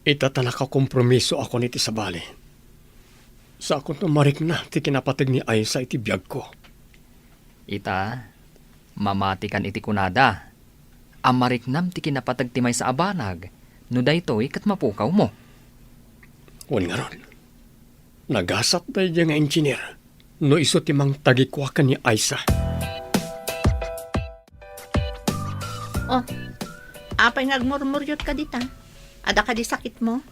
Ita ta nakakompromisoakon iti sabali. Saakon no marikna ti kinapateg ni Aisa iti biagko. Ita, mamatikan iti kunada a mariknam ti kinapateg ti maysa a banag, no daytoy ket mapukawmo. Wen ngarud, nagasat daydiay nga engineer no isu ti mangtagikua ken ni Aisa. Oh, apay nga agmurmuriotka dita? Adda kadi sakitmo?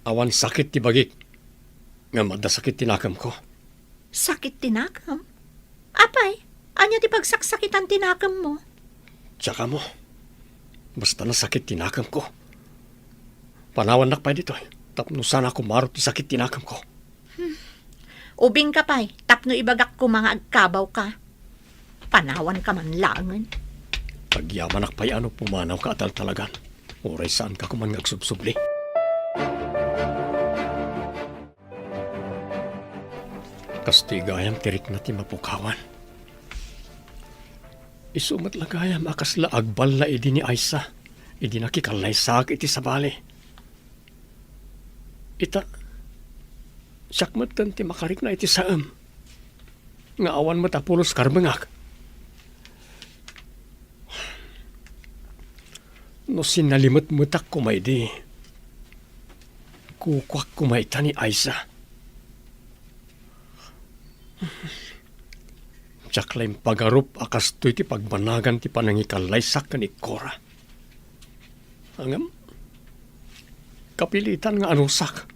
Awan sakit ti bagik, ngem adda sakit ti nakemko. Sakit ti nakem? Apay, ania ti pagsaksakitan ti nakemmo? Diak ammo. Basta nasakit ti nakemko. Panawannak pay ditoy, tapno saan a kumaro ti sakit ti nakemko. Hmm. Ubingka pay, tapno ibagak koma nga agkabawka. Panawanka man laengen. Agyamanak pay a no pumanawka a taltalagan. Uray saanka koman nga agsubsubli. Kastoy gayam ti rikna ti mapukawan. Isu met la gayam a kasla agballa idi ni Aisa, idi nakikallaysaak iti sabali. Ita, siak met ken ti makarikna iti saem, nga awan met a pulos karbengak. No sinalimetmetak koma idi, kukuak koma ita ni Aisa. Diak la impagarup a kastoy ti pagbanagan ti panangikallaysak ken ikkora. Ngem, kapilitan nga anusak,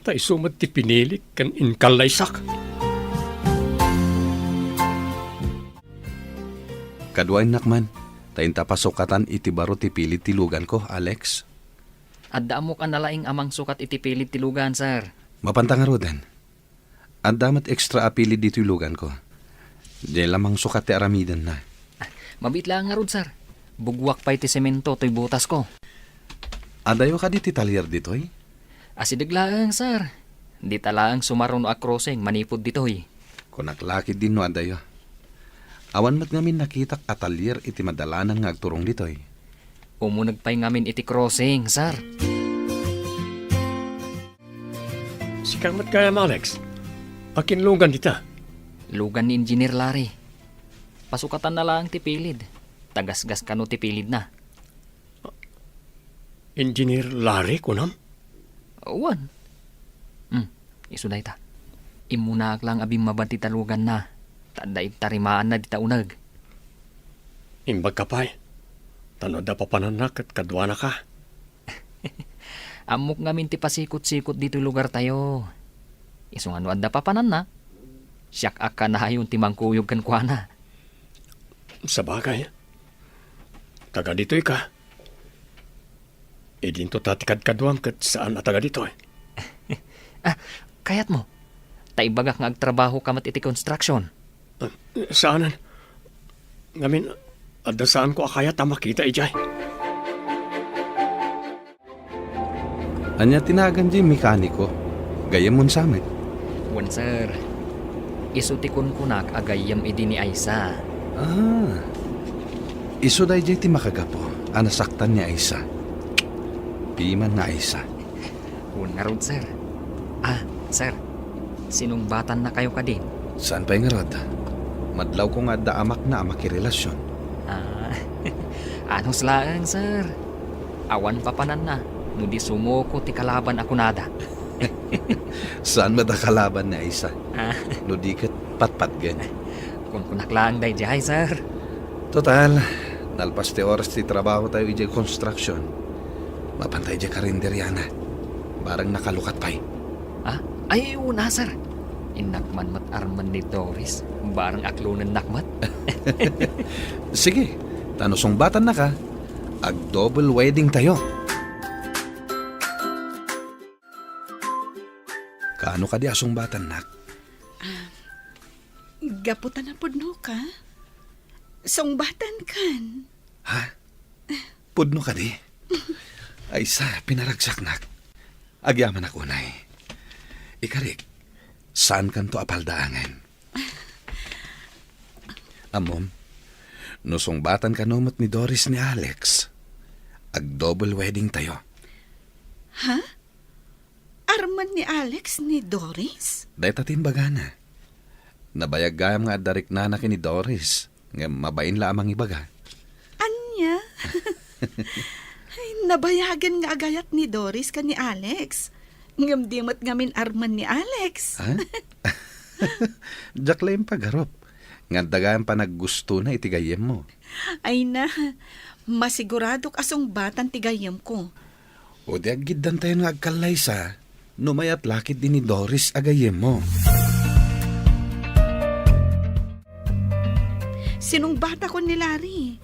ta isu met ti pinilik ken inkallaysak. Kaduaennak man, ta inta pasukatan iti baro ti pilid ti luganko, Alex. Adda ammok a nalaing a mangsukat iti pilid ti lugan, sir. Mapanta ngaruden. Adda met extra a pilid ditoy luganko. Diay la mangsukat ti aramidenna. Ah, mabiit laeng ngarud, sir. Buguak pay ti semento toy butasko. Adayo kadi ti talyer ditoy? Asideg laeng, sir. Dita laeng sumaruno a crossing manipud ditoy. Kunak la ketdin no adayo. Awan met ngamin nakitak a talyer iti madalanan nga agturong ditoy. Umuneg pay ngamin iti crossing, sir. Sika met gayam, Alex. Akin lugan dita? Lugan ni Engineer Larry. Pasukatanna laeng ti pilid. Tagasgas kano ti pilidna. Engineer Larry, kunam? Wen. Hmm, isu dayta. Immunaak laeng a bimmaba ti taluganna, ta adda intarimaanna dita uneg. Imbagka pay, ta no adda papananna ket kaduanaka. Ammok ngamin ti pasikot-sikot ditoy lugartayo. Isu nga no adda papananna, siak a kanayon ti mangkuyog kenkuana. Sabagay, taga ditoy ka. Idinto ta ti kadkaduam ket saan a taga ditoy. Ah, kayatmo? Ta ibagak nga agtrabaho ka met iti construction. Ah, saanen. Ngamin, adda saanko a kayat a makita idiay. Ania ti nagan diay mekaniko? Gayyemmo sa met? Wen, sir. Isu ti kunkunak a gayyem idi ni Aisa. Ah. Isu daydiay ti makagapu a nasaktan ni Aisa. Piman nga Aisa. Wen ngarud, sir. Ah, sir. Sinungbatannakayo kadin? Saan pay ngarud? Madlawko nga adda amakna a makirelasion. Ah, anus laeng, sir. Awan papananna no di sumuko ti kalaban a kunada. Saan met a kalaban ni Aisa? Ah. No di ket patpatgen. Kunkunak laeng daydiay, sir. Total, nalpas ti oras ti trabaho tayo idiay construction. Mapanta idiay karinderiana. Barang nakalukat pay. Ah? Ay, una, sir. Innak man met armen ni Doris. Barang aklonennak met. Sige, ta no sungbatannaka, ag-double wedding tayo. Kaano kadi a sungbatannak? Ah, gapu ta napudnoka, sungbatankan. Ha? Pudno kadi? Aisa, pinaragsaknak. Agyamanak unay. Ikarik, saankanto a paldaangen. Ammom, no sungbatan kano met ni Doris ni Alex, ag-double wedding tayo. Ha? Armen ni Alex ni Doris? Dayta ti imbagana. Nabayag gayam nga adda riknana ken ni Doris, ngem mabain la a mangibaga. Ania? Ay, nabayagen nga agayat ni Doris ken ni Alex. Ngem di met ngamin armen ni Alex. Ha? Diak la impagarup nga adda gayam panaggustona iti gayyemmo. Ay na, masiguradok a sungbatan ti gayyemko. O di aggiddantayon nga agkallaysa, no mayat la ketdi ni Doris a gayyemmo. Sinungbatakon ni Larry.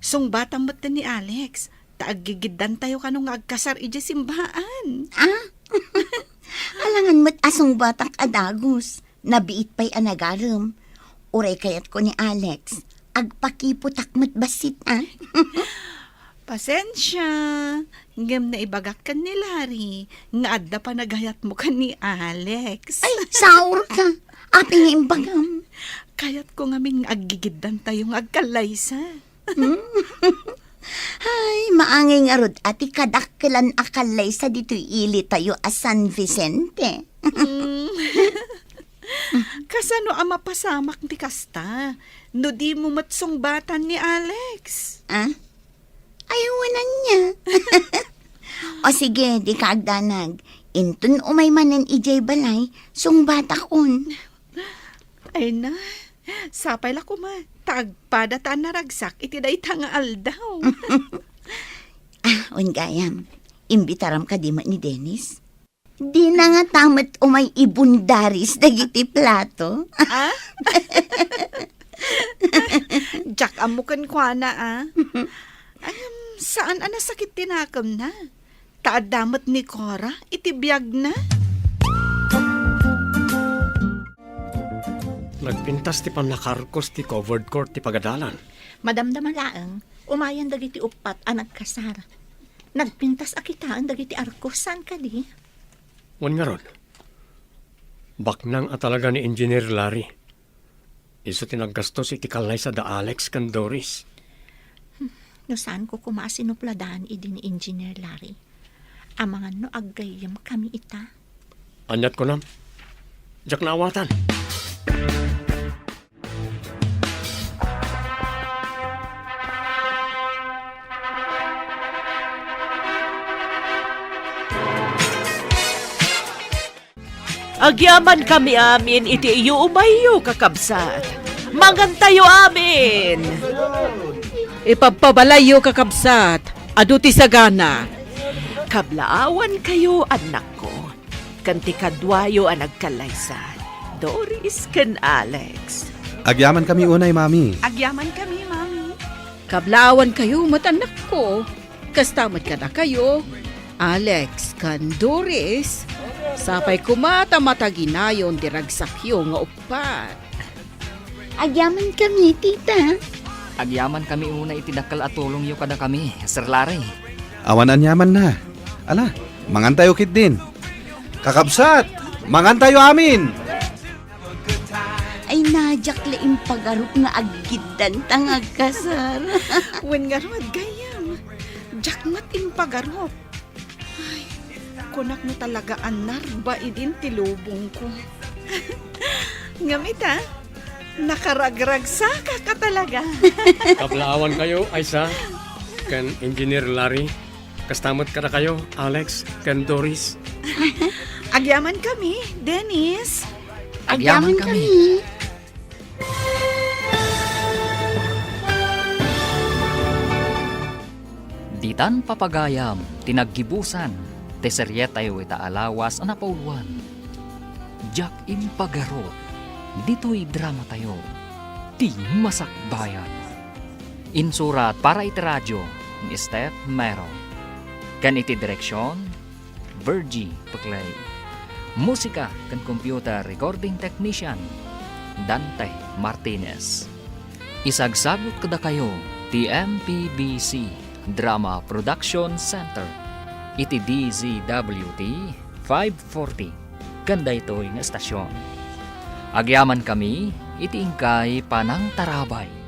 Sungbatam met ni Alex, ta aggigiddantayo kano nga agkasar idiay simbaan. Ah? Alangan met a Sungbatak a dagus, nabiit pay a nagarem. Uray kayatko ni Alex, agpakiputak met bassit, a? Pasensia, ngem naibagak ken ni Larry nga adda panagayatmo ken ni Alex. Ay, saurka. Apay nga imbagam? Kayatko ngamin nga aggigiddantayo nga agkallaysa. Hmm? Ay, maangay ngarud a ti kadakkelan a kallaysa ditoy ilitayo a San Vicente. Hmm. Kasano a mapasamak ti kasta no dimo met sungbatan ni Alex? A? Ay, awan ania. O sige, dika agdanag. Inton umay manen idiay balay, sungbatakon. Ay na, sapay la koma, ta agpada ta a naragsak iti dayta nga aldaw. A, wen gayam, imbitaram kadi met ni Dennis? Dina ngata met umay ibundaris dagiti plato. A? Diak ammo kenkuana, a. Em, saan a nasakit ti nakemna? Ta adda met ni Cora iti biagna. Nagpintas ti pannakaarkos ti covered court ti pagadalan. Madamdama laeng, umayen dagiti uppat a nagkasar. Nagpintas a kitaen dagiti arkos, saan kadi? Wen ngarud, baknang a talaga ni Engineer Larry. Isu ti naggastos iti kallaysa da Alex ken Doris. Hmm, no saanko koma a sinupladan idi ni Engineer Larry. Amangan no aggayyemkami ita. Aniat kunam? Diak naawatan. Agyamankami amin iti iyuumayyo, kakabsat. Mangantayo amin. Ipabpabalayyo, kakabsat, adu ti sagana. Kablaawankayo, annakko, ken ti kaduayo a nagkallaysa, Doris ken Alex. Agyamankami unay, Mami. Agyamankami, Mami. Kablaawankayo met, annakko. Kasta met kadakayo, Alex ken Doris. Sapay koma ta mataginayon ti ragsakyo nga uppat. Agyamankami, tita. Agyamankami unay iti dakkel a tulongyo kadakami, Sir Larry. Awan aniamanna. Ala, mangantayo ketdin. Kakabsat, mangantayo amin! Ay, na, diak la impagarup nga aggiddanta nga agkasar. Wen ngarud, gayyem, diak met impagarup. Ay, kunak no talaga a narba idin ti lubongko. Ngem ita, nakaragragsakak a talaga. Kablaawankayo, Aisa, ken Engineer Larry. Kasta met kadakayo, Alex ken Doris. Agyamankami, Dennis. Agyamankami. Ditan papagayam ti naggibusan ti serietayo ita a lawas a napauluan. Diak impagarup ditoy dramatayo, Ti Masakbayan. Insurat para iti radio ni Steph Mero. Ken iti direksion, Virgie Peclay. Musika ken computer recording technician, Dante Martinez. Isagsagut kadakayo ti M P B C Drama Production Center iti D Z W T five forty ken daytoy nga estasion. Agyamankami iti inkay panangtarabay.